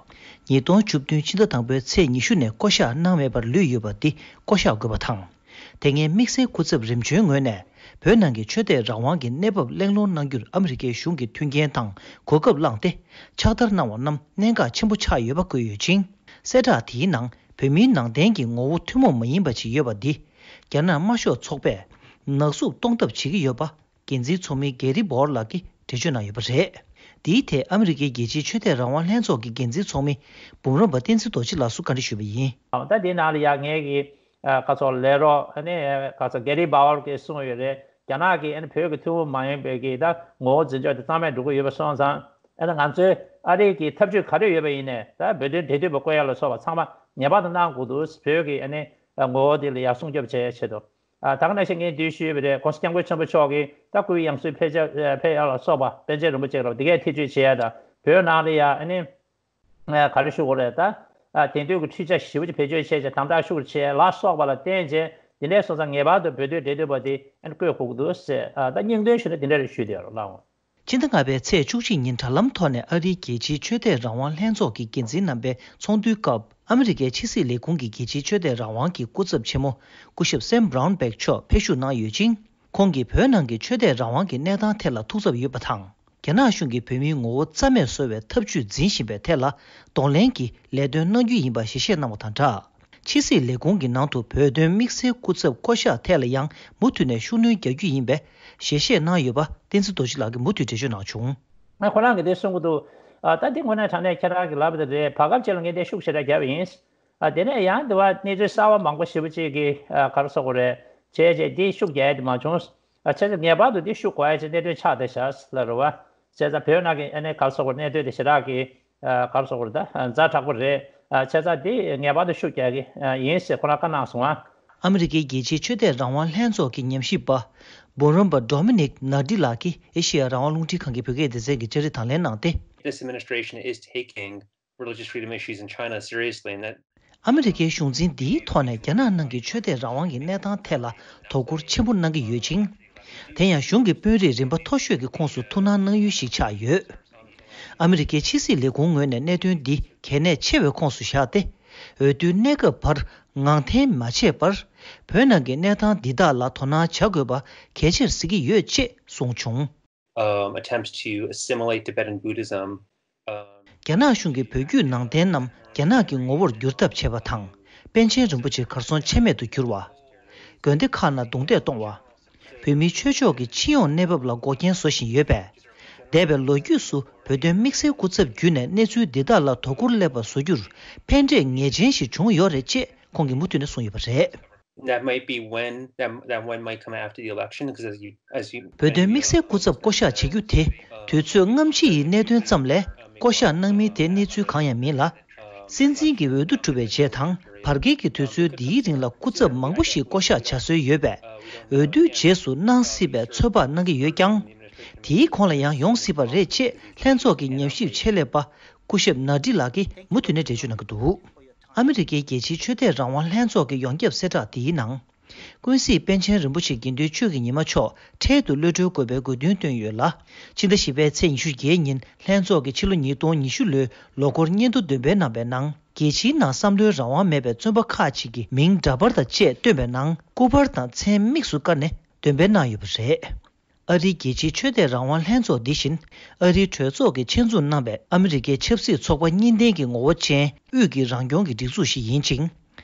ཉིས་སྟོང་བཅུ་བདུན་ཕྱི་ཟླ་དང་པོའི་ཚེས་ཉི་ཤུ་ནས་བསྐོ་གཞག་གནང་མེད་པར་ལུས་ཡོད་པ་འདི་བསྐོ་གཞག་དགོས་པ་དང་། དེ་སྔའི་དམིགས་བསལ་སྐུ་ཚབ་རིམ་བྱོན་ངོས་ནས་ བོད་ནང་གི་ཆོས་དད་རང་དབང་གི་གནས་བབ་གླེང་སློང་གནང་རྒྱུར་ཨ་མི་རི་ཀའི་གཞུང་གིས་མཐུན་རྐྱེན་དང་གོ་སྐབས་བླངས་ཏེ། ཕྱག་བསྟར་གནང་བ་རྣམས་གནད་འགག་ཆེན་པོ་ཆགས་ཡོད་པ་བཀོད་ཡོད་ཅིང་། གསལ་བསྒྲགས་དེའི་ནང་བོད་མིའི་ནང་བསྟན་གྱི་ངོ་བོ་ཐུན་མོང་མ་ཡིན་པ་ཅིག་ཡོད་པ་འདི། རྒྱ་ནག་དམར་ཤོག་ཚོགས་པས་ནག་བསུབ་གཏོང་ཐབས་བྱེད་ཀྱི་ཡོད་པ། འགན་འཛིན་ཚོགས་མི་གེ་རི་བོར་ལགས་ཀྱིས་འགྲེལ་བརྗོད་གནང་ཡོད་པ་རེད། འདིའི་ཐད་ཨ་མི་རི་ཀའི་རྒྱལ་སྤྱིའི་ཆོས་དད་རང་དབང་ལྷན་ཚོགས་ཀྱི་འགན་འཛིན་ཚོགས་མི་འབུམ་རམས་པ་བསྟན་འཛིན་རྡོ་རྗེ་ལགས་སུ་བཀའ་འདྲི་ཞུས་པ་ཡིན། ད་འདི་ནང་ལ་ཡང་ངས་ཀྱི་ཨ་ག་ཚོད་ལས་རོགས་ཨ་ནི་ག་ཚོད་གེ་རི་བོར་ལགས་ཀྱིས་གསུངས་ཡོད་རེད། རྒྱ་ནག་གིས་ཨ་ནི་བོད་ཀྱི་ཐུན་མོང་མ་ཡིན་པའི་གི་ད་ངོ་བོ་འཛིན་ཕྱོགས་དེ་གཙང་མས་འགྲོ་གི་ཡོད་པ་སོང་ཙང་། ཨ་ནི་ང་ཚོའི་ཨ་རི་གི་ཐབས་ཇུས་ག་རེ་ཡོད་པ་ཡིན་ནའི་ད་བོད་དོན་འབྲེལ་མཐུད་པ་བསྐོ་ཡ་ལ་སོགས་པ་ཚང་མ་ངེས་པར་དུ་གནང་དགོས་འདུག་བོད་ཀྱི་ཨ་ནི་ངོ་བོ་དེ་ལ་ཡར་སྲུང་སྐྱོབ་བྱེད་ཆེད་དུ། ཨ་ད་ག་ནང་བཞིན་ངས་འདུས་ཞུས་པ་རེད། ༸གོང་ས་༸སྐྱབས་མགོན་ཆེན་པོ་མཆོག་གིས་ད་སྐུའི་ཡང་སྲིད་ཕེབས་ཕེབས་ཡ་ལ་སོགས་པ་པཎ་ཆེན་རིན་པོ་ཆེ་ལ་འདི་གས་ཐེ་བྱུས་བྱེད་ཡ་དང་བོད་ནང་ལ་ཡ་ཨ་ནི་ག་རེ་ཞུ་དགོས་རེད། ད་དེང་དུས་ཀྱི་འཕྲུལ་ཆ་ཞེ་པོ་ཅིག་བེད་སྤྱོད་བྱས་ཀྱང་དམ་དྲག་ཤུགས་ཆེ་ལ་སོགས་པ་ལ་བརྟེན་བྱས་འདི་འདྲའི་སོང་ཙང་ངེས་པར་དུ་བོད་དོན་འབྲེལ་མཐུད་པ་དེ་ཨ་ནི་བསྐོ་དགོས་ཀྱི་འདུག་ཟེར། ད་སྙིང་དོན་ཞུ་ན་འདི་འདྲ་རེ་ཞུས་བསྡད་ཡོད་རེད་ལགས། ཕྱི་ཟླ་ལྔ་པའི་ཚེས་བཅུ་གཅིག་ཉིན་དྲ་ལམ་ཐོག་ནས་ཨ་རིའི་རྒྱལ་སྤྱིའི་ཆོས་དད་རང་དབང་ལྷན་ཚོགས་ཀྱི་འགན་འཛིན་རྣམ་པའི་ཚོགས་འདུའི་སྐབས་ཨ་མི་རི་ཀའི་ཕྱི་སྲིད་ལས་ཁུངས་ཀྱི་རྒྱལ་སྤྱིའི་ཆོས་དད་རང་དབང་གི་སྐུ་ཚབ་ཆེན་མོ་སྐུ་ཞབས་སེམ་བྷ་རའུན་བྷེག་མཆོག་ཕེབས་ཞུགས་གནང་ཡོད་ཅིང་། ཁོང་གིས་བོད་ནང་གི་ཆོས་དད་རང་དབང་གི་གནས་སྟངས་ཐད་ལ་ཐུགས་འཚབ་ཡོད་པ་དང་། རྒྱ་ནག་གཞུང་གིས་བོད་མིའི་ངོ་བོ་རྩ་མེད་བཟོ་བའི་ཐབས་ཇུས་འཛིན་བཞིན་པའི་ཐད་ལ་གདོང་ལེན་གྱིས་ལས་དོན་གནང་རྒྱུ་ཡིན་པ་ཞལ་བཞེས་གནང་བ་དང་སྦྲགས། ཕྱི་སྲིད་ལས་ཁུངས་ཀྱི་ནང་དུ་བོད་དོན་དམིགས་བསལ་སྐུ་ཚབ་བསྐོ་གཞག་ཐད་ལ་ཡང་མུ་མཐུད་ནས་ཤུགས་སྣོན་རྒྱག་རྒྱུ་ཡིན་པའི་ཞལ་བཞེས་གནང་ཡོད་པ་བསྟན་འཛིན་རྡོ་རྗེ་ལགས་ཀྱིས་མུ་མཐུད་འགྲེལ་བརྗོད་གནང་བྱུང་། ང་ཁོ་རང་གིས་འདི་གསུང་གི་འདུག་ཨ་ད་འདི་དངོས་གནས་དྲང་གནས་ཁྱེད་རང་གིས་ལབ་པ་དེ་རེད། བར་སྐབས་ཅིག་ལ་ངས་འདི་ཤུགས་ཞེ་དྲག་བརྒྱབ་པ་ཡིན། ཨ་དེ་ནས་ཡང་འདི་བ་གནས་ཚུལ་གསར་བ་མང་པོ་ཞེ་པོ་ཅིག་གིས་ཨ་ག་རེ་ཟེར་དགོས་རེད། བྱས་རྗེས་འདི་ཤུགས་རྒྱག་ཡ་དེ་མ་བྱུང་། ཨ་བྱས་ཙང་ངེས་པར་དུ་འདི་ཤུགས་དགོས་ཡ་ཅིག་གནད་དོན་ཆགས་བསྡད་ཤག་ལབ་རེད་བ། བྱས་ཙང་བོད་ནང་གི་ཨ་ནི་ག་རེ་ཟེར་དགོས་རེད། གནད་དོན་དེ་ཞེ་དྲག་གི་ཨ་ག་རེ་ཟེར་དགོས་རེད། ད་ཛ་དྲག་པོ་རེད། ཨ་བྱས་ཙང་འདི་ངེས་པར་དུ་ཤུགས་རྒྱག་གི་ཨ་ཡིན་ཟེར་ཁོ་རང་བཀའ་གནང་སོང་ཨ། ཨ་མི་རི་ཀའི་རྒྱལ་སྤྱིའི་ཆོས་དད་རང་དབང་ལྷན་ཚོགས་ཀྱི་ཉམས་ཞིབ་པ་འབུམ་རམས་པ་ཌོ་མི་ནིག་ནར་ཌི་ལགས་ཀྱིས་ཨེ་ཤེ་ཡ་རང་དབང་རླུང་འཕྲིན་ཁང་གི་བོད་སྐད་སྡེ་ཚན་གྱི་བཅར་འདྲི་དང་ལེན་གནང་སྟེ། This administration is taking religious freedom issues in China seriously, and that ཨ་མི་རི་ཀའི་གཞུང་འཛིན་འདིའི་ཐོག་ནས་རྒྱ་ནག་ནང་གི་ཆོས་དད་རང་དབང་གི་གནས་སྟངས་ཐད་ལ་དོ་ཁུར་ཆེན་པོ་གནང་གི་ཡོད་ཅིང་། དེ་ཡང་གཞུང་གི་དཔོན་རིགས་རིམ་པ་མཐོ་ཤོས་ཀྱི་ཁོངས་སུ་ཐུགས་སྣང་གནང་ཡུལ་ཞིག་ཆགས་ཡོད། ཨ་མི་རི་ཀའི་ཕྱི་སྲིད་ལས་ཁུངས་ངོས་ནས་གནད་དོན་འདི་གལ་གནད་ཆེ་བའི་ཁོངས་སུ་བཞག་སྟེ། འོས་བསྡུའི་གནས་སྐབས་བར་ངང་འཐེན་མ་བྱས་པར། བོད་ནང་གི་གནས་སྟངས་འདི་དག་ལ་དོ་སྣང་བྱ་དགོས་པ་གལ་ཆེར་གཟིགས་ཀྱི་ཡོད་ཅེས་གསུངས་བྱུང་། um, attempt to assimilate Tibetan Buddhism. Um, རྒྱ་ནག་གཞུང་གིས་བོད་བརྒྱུད་ནང་བསྟན་རྣམས་རྒྱ་ནག་གི་ངོ་བོར་བསྒྱུར་ཐབས་བྱས་པ་དང་། པཎ་ཆེན་རིན་པོ་ཆེ་གར་སོང་ཆ་མེད་དུ་གྱུར་བ། དགོན་སྡེ་ཁག་ནང་རྡུང་རྡེག་གཏོང་བ། བོད་མིའི་ཆོས་ཕྱོགས་ཀྱི་སྤྱི་ཡོངས་གནས་བབ་ལ་འགོག་རྐྱེན་བཟོ་བཞིན་ཡོད་པས། འདས་པའི་ལོ་རྒྱུས་སུ་བོད་དོན་དམིགས་བསལ་སྐུ་ཚབ་བརྒྱུད་ནས་གནས་ཚུལ་འདི་དག་ལ་དོ་ཁུར་སླེབས་པ་བཟོ་རྒྱུར་ཕན་འབྲས་ངེས་ཅན་ཞིག་བྱུང་ཡོད་རེད་ཅེས་ཁོང་གིས་མུ་མཐུད་ནས་གསུངས་ཡོད་པ་རེད། That might be when that, that when might come after the election, because as you as you བོད་དོན་དམིགས་བསལ་སྐུ་ཚབ་བསྐོ་གཞག་བྱེད་རྒྱུ་དེ་དུས་ཚོད་སྔ་ཕྱི་ཡི་གནད་དོན་ཙམ་ལས། བསྐོ་གཞག་གནང་མིན་དེ་གནས་ཚུལ་གང་ཡང་མིན་ལ། སྲིད་འཛིན་གྱི་འོས་བསྡུ་གྲུབ་པའི་རྗེས་དང་བར་བརྒལ་གྱི་དུས་ཚོད་འདིའི་རིང་ལ་སྐུ་ཚབ་མང་པོ་ཞིག་བསྐོ་གཞག་བྱ་སྲོལ་ཡོད་པས། འོས་བསྡུའི་རྗེས་སུ་གནང་སྲིད་པའི་ཚོད་དཔག་གནང་གི་ཡོད་ཀྱང་། དེའི་གོང་ལ་ཡང་ཡོང་སྲིད་པ་རེད་ཅེས་ལྷན་ཚོགས་ཀྱི་ཉམས་ཞིབ་ཆེད་ལས་པ་སྐུ་ཞབས་ནཱ་ཏི་ལགས་ཀྱིས་མུ་མཐུད་ནས་འགྲེལ་བརྗོད་གནང་གི་འདུག་ཨ་མི་རི་ཀའི་རྒྱལ་སྤྱིའི་ཆོས་དད་རང་དབང་ལྷན་ཚོགས་ཀྱི་ཡོངས་ཁྱབ་གསལ་བསྒྲགས་འདིའི་ནང་། ཀུན་གཟིགས་པཎ་ཆེན་རིན་པོ་ཆེ་དགེ་འདུན་ཆོས་ཀྱི་ཉི་མ་མཆོག་འཕྲལ་དུ་གློད་གྲོལ་དགོས་པའི་དགོས་འདུན་བཏོན་ཡོད་ལ། ཕྱི་ཟླ་བཞི་པའི་ཚེས་ཉི་ཤུ་བརྒྱད་ཉིན་ལྷན་ཚོགས་ཀྱིས་ཕྱི་ལོ་ཉིས་སྟོང་ཉི་ཤུ་ལོའི་ལོ་འཁོར་སྙན་ཐོ་འདོན་སྤེལ་གནང་པའི་ནང་། རྒྱལ་སྤྱིའི་ནང་བསམ་བློའི་རང་དབང་མེད་པའི་བཙོན་པ་ཁག་ཅིག་གི་མིང་འདྲ་པར་དང་བཅས་བཏོན་པའི་ནང་སྐུ་པར་དང་མཚན་དམིགས་སུ་བཀར་ནས་འདོན་སྤེལ་གནང་ཡོད་པ་རེད། ཨ་རིའི་རྒྱལ་སྤྱིའི་ཆོས་དད་རང་དབང་ལྷན་ཚོགས་འདི་བཞིན་ཨ་རིའི་གྲོས་ཚོགས་ཀྱིས་ཆེད་འཛུགས་གནང་བའི་ཨ་མི་རི་ཀའི་ཆབ་སྲིད་ཚོགས་པ་གཉིས་ལྡན་གྱི་ངོ་བོ་ཅན་དབུས་ཀྱི་རང་སྐྱོང་གི་སྒྲིག་འཛུགས་ཤིག་ཡིན་ཅིང་།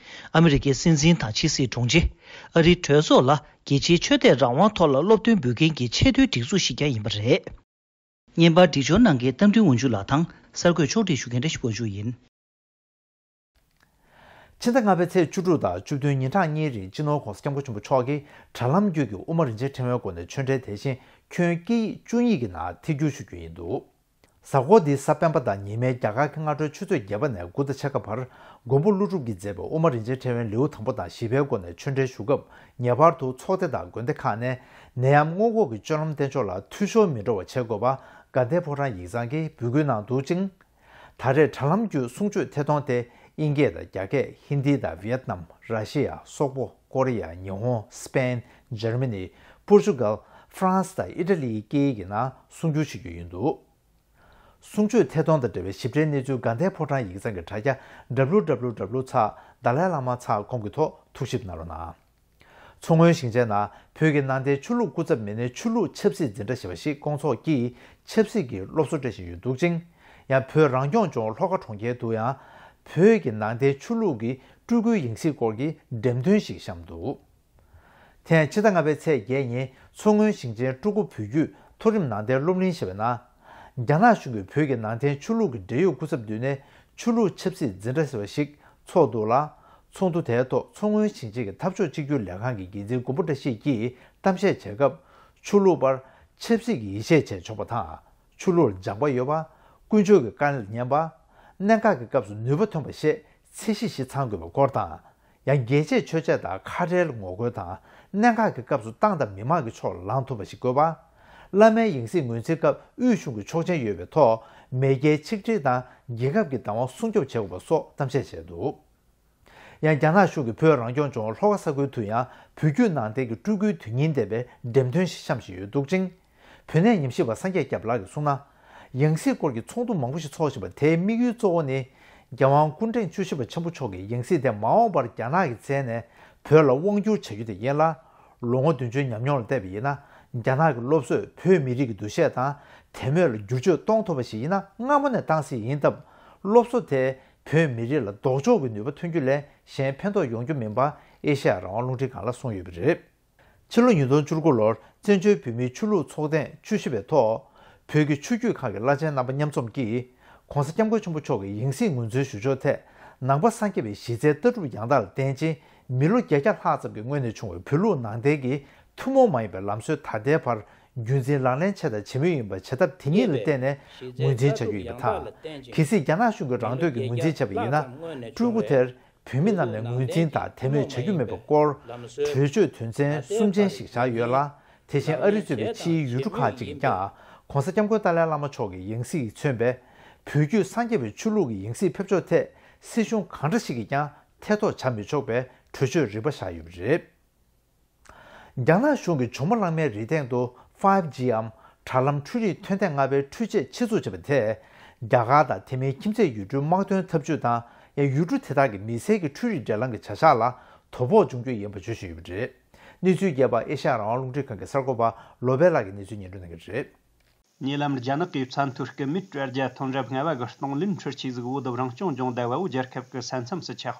ཨ་མི་རི་ཀའི་སྲིད་འཛིན་དང་ཕྱི་སྲིད་དྲུང་ཆེ། ཨ་རིའི་གྲོས་ཚོགས་ལ་རྒྱལ་སྤྱིའི་ཆོས་དད་རང་དབང་ཐོག་ལ་སློབ་སྟོན་འབུལ་མཁན་གྱི་ཆེས་མཐོའི་སྒྲིག་འཛུགས་ཤིག་ཀྱང་ཡིན་པ་རེད། བརྙན་པར་སྒྲིག་སྦྱོར་གནང་མཁན་རྟ་མགྲིན་དབང་ཕྱུག་ལགས་དང་གསར་འགོད་ཕྱོགས་སྒྲིག་ཞུ་མཁན་བཀྲ་ཤིས་དབང་ཕྱུག་ཡིན། ཕྱི་ཟླ་ལྔ་པའི་ཚེས་བཅུ་དྲུག་དང་བཅུ་བདུན་ཉིན་གྲངས་གཉིས་རིང་སྤྱི་ནོར་༸གོང་ས་༸སྐྱབས་མགོན་ཆེན་པོ་མཆོག་གིས་དྲ་ལམ་བརྒྱུད་ཀྱི་དབུ་མ་རིན་ཆེན་ཕྲེང་བའི་སྒོ་ནས་ཆོས་འབྲེལ་དེ་བཞིན་ཁྱོན་སྐད་ཡིག་བཅུ་གཉིས་ཀྱི་ནང་ཐད་བསྒྱུར་ཞུ་རྒྱུ་ཡིན་འདུག་གཟའ་འཁོར་འདིའི་གཟའ་སྤེན་པ་དང་ཉི་མའི་རྒྱ་གར་གྱི་སྔ་དྲོའི་ཆུ་ཚོད་བརྒྱད་པ་ནས་དགུ་དང་ཕྱེད་ཀ་བར་མགོན་པོ་ཀླུ་སྒྲུབ་ཀྱིས་མཛད་པའི་དབུ་མ་རིན་ཆེན་ཕྲེང་བའི་ལེའུ་དང་པོ་དང་བཞི་པའི་སྒོ་ནས་ཆོས་འབྲེལ་ཞུ་སྐབས། ངེས་པར་དུ་ཚོགས་སྡེ་དང་དགོན་སྡེ་ཁག་ནས་ནད་ཡམས་སྔོན་འགོག་གི་སྤྱོད་ལམ་གཏན་འཇགས་ལ་འཐུས་ཤོར་མི་འགྲོ་བ་བྱེད་དགོས་པ་དགའ་ལྡན་ཕོ་བྲང་ཡིག་ཚང་གིས་འབོད་སྐུལ་གནང་འདུག་ཅིང་། ད་རེས་དྲ་ལམ་བརྒྱུད་གསུང་ཆོས་ཐད་གཏོང་དེ་དབྱིན་སྐད་དང་རྒྱ་སྐད། ཧིན་དི་དང་ཝི་ཡེད་ནམ། ར་ཤི་ཡ། སོག་པོ། ཀོ་རི་ཡ། ཉི་ཧོང་། སི་པེན། འཇར་མ་ནི། པོར་ཅུ་གལ། ཧྥ་རན་སི་དང་ཨི་ཊ་ལིའི་སྐད་ཡིག་གི་ནང་གསུང་བསྒྱུར་བྱེད་རྒྱུ་ཡིན་འདུག་གསུང་ཆོས་ཐད་གཏོང་དང་འབྲེལ་བའི་ཞིབ་ཕྲའི་གནས་ཚུལ་དགའ་ལྡན་ཕོ་བྲང་ཡིག་ཚང་གི་དྲ་རྒྱ་W W W ཚེག་Dalai Lama ཚེག་ཀོམ་གྱི་ཐོག་ཐུགས་ཞིབ་གནང་རོགས་གནང་། མཚོ་སྔོན་ཞིང་ཆེན་ནང་བོད་ཀྱི་ནང་བསྟན་ཆོས་ལུགས་སྐུ་ཚབ་མི་སྣའི་ཆོས་ལུགས་ཆབ་སྲིད་འཛིན་གྲྭ་ཞེས་པ་ཞིག་སྐོང་ཚོགས་ཀྱིས་ཆབ་སྲིད་ཀྱི་སློབ་གསོ་སྤྲད་བཞིན་ཡོད་འདུག་ཅིང་། ཡང་བོད་རང་སྐྱོང་ལྗོངས་ལྷོ་ཁ་གྲོང་ཁྱེར་དུ་ཡང་བོད་ཀྱི་ནང་བསྟན་ཆོས་ལུགས་ཀྱི་སྤྲུལ་སྐུའི་ཡང་སྲིད་སྐོར་གྱི་འགྲེམས་སྟོན་ཞིག་བཤམས་འདུག་དེ་ཡང་ཕྱི་ཟླ་ལྔ་པའི་ཚེས་བརྒྱད་ཉིན་མཚོ་སྔོན་ཞིང་ཆེན་སྤྲུལ་སྐུ་བོད་བརྒྱུད་མཐོ་རིམ་ནང་བསྟན་སློབ་གླིང་ཞེས་པའི་ནང་། རྒྱ་ནག་གཞུང་གིས་བོད་ཀྱི་ནང་བསྟན་ཆོས་ལུགས་ཀྱི་འབྲེལ་ཡོད་སྐུ་ཚབ་བསྡུས་ནས་ཆོས་ལུགས་ཆབ་སྲིད་འཛིན་གྲྭ་ཟེར་བ་ཞིག་འཚོགས་འདུག་ལ། ཚོགས་འདུ་དེའི་ཐོག་མཚོ་སྔོན་ཞིང་ཆེན་གྱི་འཐབ་ཕྱོགས་གཅིག་གྱུར་ལས་ཁང་གི་འགན་འཛིན་མགོན་པོ་བཀྲ་ཤིས་ཀྱིས་གཏམ་བཤད་བྱེད་སྐབས། ཆོས་ལུགས་པར་ཆབ་སྲིད་ཀྱི་ཡིད་ཆེས་བྱས་ཆོག་པ་དང་། ཆོས་ལུགས་ལ་སྦྱངས་པ་ཡོད་པ། ཀུན་སྤྱོད་ཀྱི་དཀའ་ངལ་ཉན་པ། གནད་འགག་གི་སྐབས་སུ་ནུས་པ་ཐོན་པ་ཞེས་ཚད་གཞི་བཞི་ཚང་དགོས་པའི་སྐོར་དང་། ཡང་རྒྱལ་གཅེས་ཆོས་གཅེས་དང་ཁ་བྲལ་ངོ་རྒོལ་དང་གནད་འགག་གི་སྐབས་སུ་ཏང་དང་མི་དམངས་ཀྱི་ཕྱོགས་ལ་ལངས་ཐུབ་པ་ཞིག་དགོས་པ། བླ་མའི་ཡང་སྲིད་ངོས་འཛིན་སྐབས་དབུས་གཞུང་གི་ཆོག་མཆན་ཡོད་པའི་ཐོག་མེས་རྒྱལ་ཆིག་སྒྲིལ་དང་རྒྱལ་ཁབ་ཀྱི་བདག་དབང་སྲུང་སྐྱོབ་བྱེད་དགོས་པ་སོགས་གཏམ་བཤད་བྱས་འདུག་ཡང་རྒྱ་ནག་གཞུང་གིས་བོད་རང་སྐྱོང་ལྗོངས་ལྷོ་ཁ་ས་ཁུལ་དུ་ཡང་བོད་བརྒྱུད་ནང་བསྟན་གྱི་སྤྲུལ་སྐུའི་དོན་སྙིང་ལྡན་པའི་འགྲེམས་སྟོན་ཞིག་བཤམས་བཞིན་ཡོད་འདུག་ཅིང་། བོད་གནས་ཉམས་ཞིབ་པ་སངས་རྒྱས་སྐྱབས་ལགས་ཀྱིས་གསུངས་ན། ཡང་སྲིད་སྐོར་གྱི་ཚོགས་འདུ་མང་པོ་ཞིག་འཚོགས་བཞིན་པ་དེའི་དམིགས་ཡུལ་གཙོ་བོ་ནི། རྒྱལ་དབང་སྐུ་ཕྲེང་བཅུ་བཞི་པ་ཆེན་པོ་མཆོག་གི་ཡང་སྲིད་དེ་མ་འོངས་པར་རྒྱ་ནག་གི་རྩ་ནས་བོད་ལ་དབང་བསྒྱུར་བྱ་རྒྱུ་དེ་ཡིན་ལ། ལོ་ངོ་བདུན་ཅུའི་ཉམས་མྱོང་ལ་བལྟས་པ་ཡིན་ན། རྒྱ་ནག་གི་སློབ་གསོས་བོད་མི་རིགས་ཀྱི་འདུ་ཤེས་དང་དད་མོས་ལ་བསྒྱུར་བཅོས་གཏོང་ཐུབ་པ་ཞིག་ཡིན་ན་སྔ་མོ་ནས་བཏང་སྲིད་ཡིན་སྟབས། སློབ་གསོ་དེ་བོད་མི་རིགས་ལ་ལྡོག་ཕྱོགས་ཀྱི་ནུས་པ་ཐོན་རྒྱུ་ལས་གཞན་ཕན་ཐོགས་ཡོང་རྒྱུ་མིན་པ་ཨེ་ཤ་ཡ་རང་དབང་རླུང་འཕྲིན་ཁང་ལ་གསུངས་ཡོད་པ་རེད། ཕྱི་ལོ་ཉིས་སྟོང་བཅུ་དགུ་ལོར་བཙན་བྱོལ་བོད་མིའི་ཆོས་ལུགས་ཚོགས་ཐེངས་བཅུ་བཞི་པའི་ཐོག་བོད་ཀྱི་ཆོས་བརྒྱུད་ཁག་གི་བླ་ཆེན་རྣམ་པ་མཉམ་འཛོམས་ཀྱིས་༸གོང་ས་༸སྐྱབས་མགོན་ཆེན་པོ་མཆོག་གི་ཡང་སྲིད་ངོས་འཛིན་ཞུ་ཕྱོགས་ཐད་ནང་པ་སངས་རྒྱས་པའི་གཞི་རྩའི་ལྟ་གྲུབ་ཡང་དག་ལ་བརྟེན་ཅིང་མི་ལོ་བརྒྱད་བརྒྱ་ལྷག་ཙམ་གྱི་སྔོན་ནས་བྱུང་བའི་བོད་ལུགས་ནང་བསྟན་གྱི་ཐུན་མོང་མ་ཡིན་པའི་ལམ་སྲོལ་ད་ལྟའི་བར་རྒྱུན་འཛིན་ལག་ལེན་བྱས་དང་བྱེད་མུས་ཡིན་པ་བྱེད་ཐབས་དེ་ཉིད་ལ་བརྟེན་ནས་ངོས་འཛིན་བྱ་རྒྱུ་ཡིན་པ་དང་། གལ་སྲིད་རྒྱ་ནག་གཞུང་གིས་རང་འདོད་ཀྱིས་ངོས་འཛིན་བྱས་པ་ཡིན་ན་སྤྲུལ་སྐུ་དེར་བོད་མི་རྣམས་ནས་ངོས་འཛིན་དང་དད་མོས་བྱ་རྒྱུ་མེད་པའི་སྐོར་གྲོས་ཆོད་དོན་ཚན་གསུམ་ཅན་ཞིག་བཞག་ཡོད་ལ། དེ་བཞིན་ཨ་རི་གཙོས་པའི་ཕྱིའི་ཡུལ་གྲུ་ཁག་ཅིག་གིས་ཀྱང་༸གོང་ས་༸སྐྱབས་མགོན་ཏཱ་ལའི་བླ་མ་མཆོག་གི་ཡང་སྲིད་ཀྱིས་མཚོན་པའི་བོད་བརྒྱུད་སངས་རྒྱས་པའི་ཆོས་ལུགས་ཀྱི་ཡང་སྲིད་ཕེབས་ཕྱོགས་ཐད་སྲིད་གཞུང་གང་འདྲ་ཞིག་གིས་ཀྱང་ཐེ་གཏོགས་བྱ་མི་ཆོག་པའི་གྲོས་ཆོད་རིམ་པ་བཞག་ཡོད་པ་རེད། རྒྱ་ནག་གཞུང་གིས་ཇོ་མོ་གླང་མའི་རི་སྟེང་དུ་ཕའིབ་ཇི་འམ་དྲ་ལམ་འཕྲུལ་རིག་ཐོན་ལྡན་ལྔ་པའི་འཕྲུལ་ཆས་ཆེད་འཛུགས་བྱས་པ་དེས་རྒྱ་གར་དང་དེ་མིན་ཁྱིམ་མཚེས་ཡུལ་གྲུའི་དམག་དོན་འཐབ་ཇུས་དང་ཡང་ཡུལ་གྲུ་དེ་དག་གི་མི་སེར་གྱི་འཕྲུལ་རིག་འབྲེལ་ལམ་གྱི་བྱ་གཞག་ལ་དོ་ཕོག་འབྱུང་རྒྱུ་ཡིན་པ་བརྗོད་བཞིན་ཡོད་པ་རེད། གནས་ཚུལ་རྒྱས་པ་ཨེ་ཤ་ཡ་རང་དབང་རླུང་འཕྲིན་ཁང་གི་གསར་འགོད་པ་བློ་བྷེ་ལགས་ཀྱིས་གནས་ཚུལ་སྙན་སྒྲོན་གནང་གི་རེད། ཉེ་ལམ་རྒྱ་ནག་གི་ཚད་མཐོའི་སྐུད་མེད་དྲ་རྒྱ་མཐོང་རབས་ལྔ་པ་གི་གཏོང་ལེན་འཕྲུལ་ཆས་ཟིག་བོད་རང་སྐྱོང་ལྗོངས་ཟླ་བ་བོ་རྒྱལ་ཁབ་ཀྱི་ས་མཚམས་སུ་ཆགས་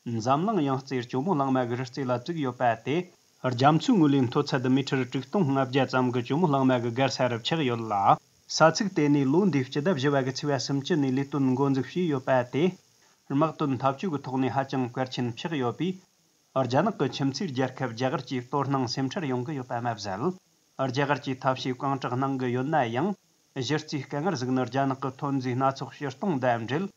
པ། འཛམ་གླིང་ཡང་རྩེར་ཇོ་མོ་གླང་མ་གི་རི་རྩེ་ལ་བཙུགས་ཡོད་པ་དེ། རྒྱ་མཚོའི་ངོས་ལས་མཐོ་ཚད་མི་ཊར་དྲུག་སྟོང་ལྔ་བརྒྱ་ཙམ་གྱི་ཇོ་མོ་གླང་མ་གི་སྒར་ས་རུ་ཆགས་ཡོད་ལ། ས་ཚིགས་དེ་ནས་ལོ་འདིའི་སྤྱི་ཟླ་བཞི་བ་གི་ཚེས་པ་སུམ་ཅུ་ནས་ལས་དོན་འགོ་འཛུགས་བྱས་ཡོད་པ་དེ། དམག་དོན་འཐབ་ཇུས་ཀྱི་ཐོག་ནས་ཧ་ཅང་གལ་ཆེན་ཆགས་ཡོད་པས། རྒྱ་ནག་གི་ཁྱིམ་མཚེས་རྒྱལ་ཁབ་རྒྱ་གར་གྱིས་དོ་སྣང་སེམས་ཁྲལ་ཡོང་གི་ཡོད་པ་མ་ཟད། རྒྱ་གར་གྱིས་ཐབས་ཤེས་གང་དྲག་གནང་གི་ཡོད་ན་ཡང་། གཞི་རྩའི་དཀའ་ངལ་ཟིག་ནི་རྒྱ་ནག་གི་ཐོན་རྫས་སྣ་ཚོགས་ཕྱིར་གཏོང་དང་འབྲེལ།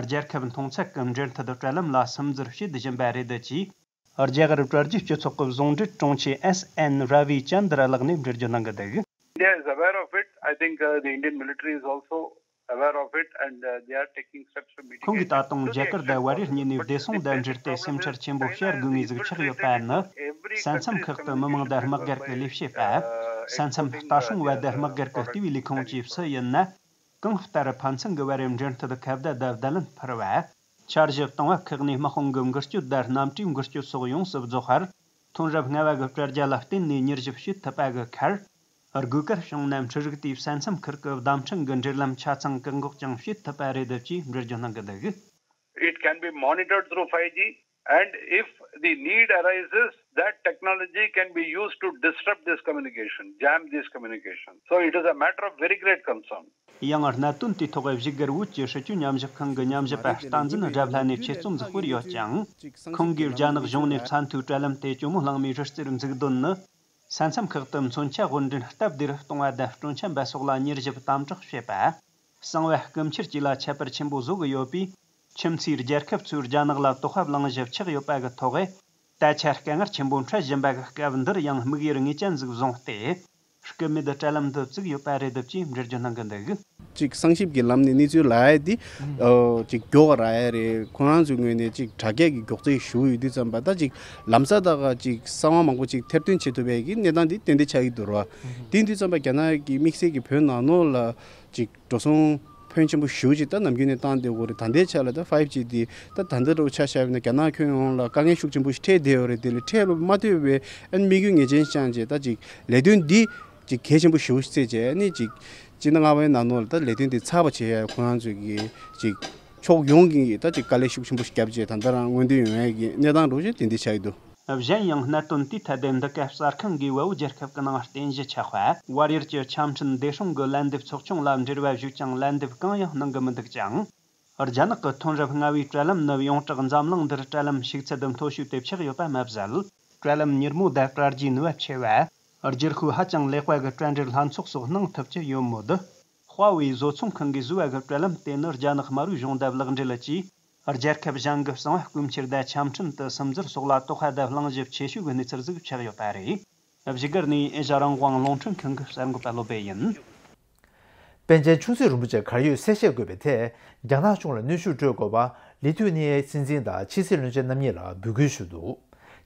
རྒྱལ་ཁབ་མཐོང་ཚད་ཀྱི་འབྲེལ་མཐུད་དྲ་ལམ་ལ་སིམ་འཛུལ་བྱེད་བཞིན་པ་རེད། ཅེས་རྒྱ་གར་དྲ་རྒྱའི་སྤྱི་ཚོགས་ཀྱི་བཟུང་འབྲེལ་དྲུང་ཆེ་S N Ravichandra་ལགས་ནས་འགྲེལ་བརྗོད་གནང་གི་འདུག India is aware of it. I think uh, the Indian military is also aware of it and uh, they are taking steps to mitigate. ཁོང་གིས་ད་དུང་རྒྱ་གར་དང་བལ་ཡུལ་གཉིས་ནས་བདེ་སྲུང་དང་འབྲེལ་ཏེ་སེམས་ཁྲལ་ཆེན་པོ་བྱ་དགོས་ངེས་ཟིག་ཆགས་ཡོད་པ་ནི། ས་མཚམས་ཁག་ཏུ་མི་མང་དང་དམག་སྒར་གྱི་ལས་བྱེད་པ། ས་མཚམས་ལྟ་སྲུང་བ་དང་དམག་སྒར་གྱི་ལྟེ་བའི་ལས་ཁུངས་བཅས་སུ་ཡིན་ན། གང་ལྟར་ཕན་ཚུན་གྱི་བར་འབྲེལ་མཐུད་ཁ་བརྡ་དང་བརྡ་ལན་འཕུར་བ། འཆར་གཞི་བཏང་བ་ཁག་ནས་དམག་དཔུང་གི་འགུལ་སྐྱོད་དང་གནམ་གྲུའི་འགུལ་སྐྱོད་སོགས་ཡོངས་སུ་རྫོགས་པར། ཐོན་རབས་ལྔ་བ་གི་དྲ་རྒྱ་ལ་བརྟེན་ནས་མྱུར་ཞིབ་བྱེད་ཐུབ་པ་གི་ཁར། དགོས་གལ་བྱུང་ན་འཕྲུལ་རིག་དེས་ས་མཚམས་ཁུལ་གྱི་བརྡ་འཕྲིན་གྱི་འབྲེལ་ལམ་ཆ་ཚང་བཀག་འགོག་ཀྱང་བྱེད་ཐུབ་པ་རེད། ཅེས་འགྲེལ་བརྗོད་གནང་གི་འདུག It can be monitored through five G, and if the need arises, that technology can be used to disrupt this communication, jam this communication. So it is a matter of very great concern. ཡང་གནད་དོན་དེའི་ཐོག་བཞུགས་སྒར་བོད་ཀྱི་སྲིད་བྱུས་མཉམ་ཞུགས་ཁང་གི་མཉམ་ཞུགས་པ་བསྟན་འཛིན་རབ་ལྷ་ནས་ཆེད་རྩོམ་ཟིག་སྤེལ་ཡོད་ཅིང་། ཁོང་གིས་རྒྱ་ནག་གཞུང་ནས་ས་མཐོའི་དྲ་ལམ་དེ་ཇོ་མོ་གླང་མའི་རི་རྩེར་འཛུགས་དོན་ནི། ས་མཚམས་ཁག་ཏུ་མཚོན་ཆ་དབོར་འདྲེན་སྟབས་བདེ་རུ་གཏོང་བ་དང་སྤྲོ་འཆམ་པ་སོགས་ལ་མྱུར་ཞིབ་དམ་དྲག་བྱེད་པ། གསང་བ་སྐུ་འཁྱེར་བཅས་ལ་ཁྱད་པར་ཆེན་པོ་བཟོ་གི་ཡོད་པས། ཁྱིམ་མཚེས་རྒྱལ་ཁབ་ཚོས་རྒྱ་ནག་ལ་དོགས་པ་ལངས་ཞིབ་ཆགས་ཡོད་པ་གི་ཐོག་གི་ད་ཆ་དཀའ་ངལ་ཆེན་པོ་འཕྲད་བཞིན་པ་གི་སྐབས་འདིར་ཡང་དམིགས་ཡུལ་ངེས་ཅན་ཟིག་བཟུང་སྟེ། སྐུད་མེད་དྲ་ལམ་འདི་བཙུགས་ཡོད་པ་རེད། ཅེས་འགྲེལ་བརྗོད་གནང་གི་འདུག་ཅིག་གསང་ཞིབ་ཀྱི་ལམ་ནས་གནས་ཚུལ་ལབ་ཡ་དེ་ཨོ་ཅིག་མགྱོགས་རག་ཡ་རེད། ཁོ་རང་ཚོའི་ངོས་ནས་ཅིག་དྲ་རྒྱ་གི་མགྱོགས་ཚད་ཞུ་ཡོད་དུས་ཙམ་པ་ད་ཅིག་ལམ་ས་དག་ཅིག་གསང་བ་མང་པོ་ཅིག་ཐེར་འདོན་བྱེད་ཐུབ་པའི་གི་གནས་སྟངས་འདི་ཏན་ཏན་ཆགས་ཀྱི་འདུག་ར། དེ་དུས་ཙམ་པ་རྒྱ་ནག་གི་དམིགས་བསལ་གྱི་བོད་ནང་ལོགས་ལ་ཅིག་འགྲོ་སོང་ ཕོན་ཆེན་པོ་ཞེ་པོ་ཅིག་ད་ནམ་རྒྱུན་ནས་བཏང་བསྡད་ཡོད་རེད། ད་ལྟའི་ཆ་ལ་ད་ཕའིབ་ཇི་འདི་ད་ད་ལྟ་འདྲ་བོ་ཆ་བཞག་པ་ཡིན་ན་རྒྱ་ནག་ཁྱོན་ཡོངས་ལ་དཀའ་ངལ་ཤུགས་ཆེན་པོ་ཞིག་འཕྲད་བསྡད་ཡོད་རེད། དེ་ལས་འཕྲད་ལ་མ་ལྟོས་པའི་ཨ་ནི་དམིགས་ཡུལ་ངེས་ཅན་བཅངས་བྱས་ད་ཅིག་ལས་དོན་འདི་ཅིག་གལ་ཆེན་པོ་ཞེ་པོ་ཞིག་བརྩིས་བྱས་ཨ་ནི་ཅིག་སྤྱི་ཟླ་ལྔ་པའི་ནང་ལོགས་ལ་ད་ལས་དོན་འདི་ཚར་བ་བྱེད་ཡ་ཁོ་རང་ཚོས་ཀྱི་ཅིག་ཕྱོགས་ཡོངས་ཀྱི་ད་ཅིག་དཀའ་ལས་ཤུགས་ཆེན་པོ་ཞིག་བརྒྱབ་བྱས་ད་ལྟ་རང་མངོན་འདོད་ཡོང་ཡ་གི་གནས་སྟངས་འདྲ་བོ་ཞིག་དེ་འདྲ་ཆགས་ཀྱི་འདུག། གཞན་ཡང་གནད་དོན་དེའི་ཐད་དུ་འདི་ག་གསར་ཁང་གིས་བལ་པོ་རྒྱལ་ཁབ་ཀྱི་ནང་རྟེན་གཞི་ཆགས་པ་ཝར་ཡུལ་གྱི་ཆ་འཕྲིན་བདེ་སྲུང་གི་ལན་འདེབས་ཚོགས་ཆུང་ལ་འབྲེལ་བ་ཞུས་ཀྱང་ལན་འདེབས་གང་ཡང་གནང་གི་མི་འདུག་ཅིང་། རྒྱ་ནག་གི་མཐོ་རིམ་མངའ་བདག་དྲ་ལམ་ནི་ཡོངས་གྲགས་འཛམ་གླིང་འདིར་དྲ་ལམ་ཞིག་ཚད་དུ་མཐོ་ཤོས་དེ་ཆགས་ཡོད་པ་མ་ཟད། དྲ་ལམ་མྱུར་མོ་དང་དྲ་རྒྱའི་ནུས་པ་ཆེ་བ། བསྒྱུར་ཤུགས་ཧ་ཅང་ལེགས་པ་གི་དྲ་འབྲེལ་ལྷན་ཚོགས་སོགས་གནང་ཐུབ་ཀྱི་ཡོད་མོད། དཔའ་བོའི་བཟོ་ཚོང་ཁང་གིས་བཟོས་པ་གི་དྲ་ལམ་དེ་ནི་རྒྱ་ནག་དམར་པོའི་གཞུང་དང་ལག་འབྲེལ་གྱིས། རྒྱལ་ཁབ་གཞན་གྱི་གསང་བ་སྐུ་འཁྱེར་དང་ཆ་འཕྲིན་དུ་སིམ་འཛུལ་སོགས་ལ་དོགས་པ་དང་གླེང་གཞི་ཆེ་ཤོས་ཀྱི་གནས་ཚུལ་ཟིག་ཆགས་ཡོད་པ་རེད། བཞུགས་སྒར་ནས་ཨེ་ཤ་རང་དབང་རླུང་འཕྲིན་ཁང་གི་གསར་འགོད་པ་བློ་བྷེ་ཡིན། པཎ་ཆེན་ཆུང་སྲིད་རིན་པོ་ཆེ་གར་ཡོད་གསལ་བཤད་དགོས་པའི་ཐད་རྒྱ་ནག་གཞུང་ལ་གནོན་ཤུགས་སྤྲོད་དགོས་པ་ལི་ཐུ་ནི་ཡའི་སྲིད་འཛིན་དང་ཕྱི་སྲིད་བློན་ཆེན་རྣམ་གཉིས་ལ་འབོད་སྐུལ་ཞུས་འདུག།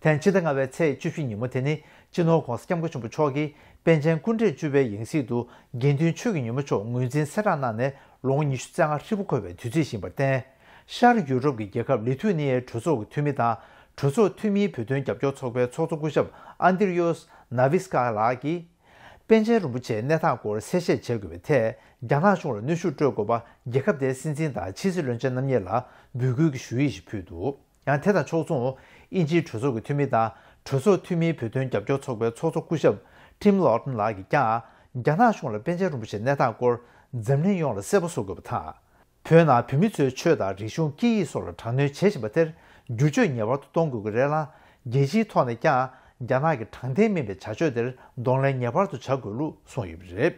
ཐེངས་ཕྱི་ཟླ་ལྔ་པའི་ཚེས་བཅུ་བཞི་ཉིན་མོ་དེ་ནི་སྤྱི་ནོར་༧གོང་ས་༧སྐྱབས་མགོན་ཆེན་པོ་མཆོག་གིས་པཎ་ཆེན་སྐུ་ཕྲེང་བཅུ་པའི་ཡང་སྲིད་དུ་དགེ་འདུན་ཆོས་ཀྱི་ཉི་མ་མཆོག་ངོས་འཛིན་གསལ་བསྒྲགས་གནང་ནས་ལོ་ངོ་ཉི་ཤུ་རྩ་ལྔ་ཧྲིལ་པོ་འཁོར་བའི་དུས་ཚིགས་ཡིན་པར་བརྟེན། ཤར་ཡུ་རོབ་ཀྱི་རྒྱལ་ཁབ་ལི་ཐུ་ནི་ཡའི་གྲོས་ཚོགས་ཀྱི་འཐུས་མི་དང་གྲོས་ཚོགས་འཐུས་མིའི་བོད་དོན་རྒྱབ་སྐྱོར་ཚོགས་པའི་ཚོགས་གཙོ་སྐུ་ཞབས་ཨན་ཏི་རི་ཡོས་ནཱ་བི་སི་ཀ་ལགས་ཀྱིས། པཎ་ཆེན་རིན་པོ་ཆེའི་གནས་སྟངས་སྐོར་གསལ་བཤད་བྱེད་དགོས་པའི་ཐད་རྒྱ་ནག་གཞུང་ལ་གནོན་ཤུགས་སྤྲོད་དགོས་པ་རྒྱལ་ཁབ་དེའི་སྲིད་འཛིན་དང་ཕྱི་སྲིད་བློན་ཆེན་རྣམ་གཉིས་ལ་འབོད་སྐུལ་གྱི་ཞུ་ཡིག་ཞིག་ཕུལ་འདུག། ཡང་དེ་དང་ཕྱོགས་མཚུངས་དབྱིན་ཇིའི་གྲོས་ཚོགས་ཀྱི་འཐུས་མི་དང་གྲོས་ཚོགས་འཐུས་མིའི་བོད་དོན་རྒྱབ་སྐྱོར་ཚོགས་པའི་ཚོགས་གཙོ་སྐུ་ཞབས་ཊིམ་ལོ་ཊོན་ལགས་ཀྱིས་ཀྱང་རྒྱ་ནག་གཞུང་ལ་པཎ་ཆེན་རིན་པོ་ཆེའི་གནས་སྟངས་སྐོར་འཛམ་གླིང་ཡོངས་ལ་གསལ་པོ་བཟོ་དགོས་པ་དང་། བོད་ནང་བོད་མི་ཚོའི་ཆོས་དང་རིག་གཞུང་སྐད་ཡིག་སོགས་ལ་དྲག་གནོན་བྱེད་བཞིན་པ་དེར་བསྒྱུར་བཅོས་ངེས་པར་དུ་གཏོང་དགོས་ཀྱི་རེད་ལ། རྒྱལ་སྤྱིའི་ཐོག་ནས་ཀྱང་རྒྱ་ནག་གི་དྲང་བདེན་མིན་པའི་བྱ་སྤྱོད་དེར་གདོང་ལེན་ངེས་པར་དུ་བྱ་དགོས་ལུགས་གསུངས་ཡོད་པ་རེད།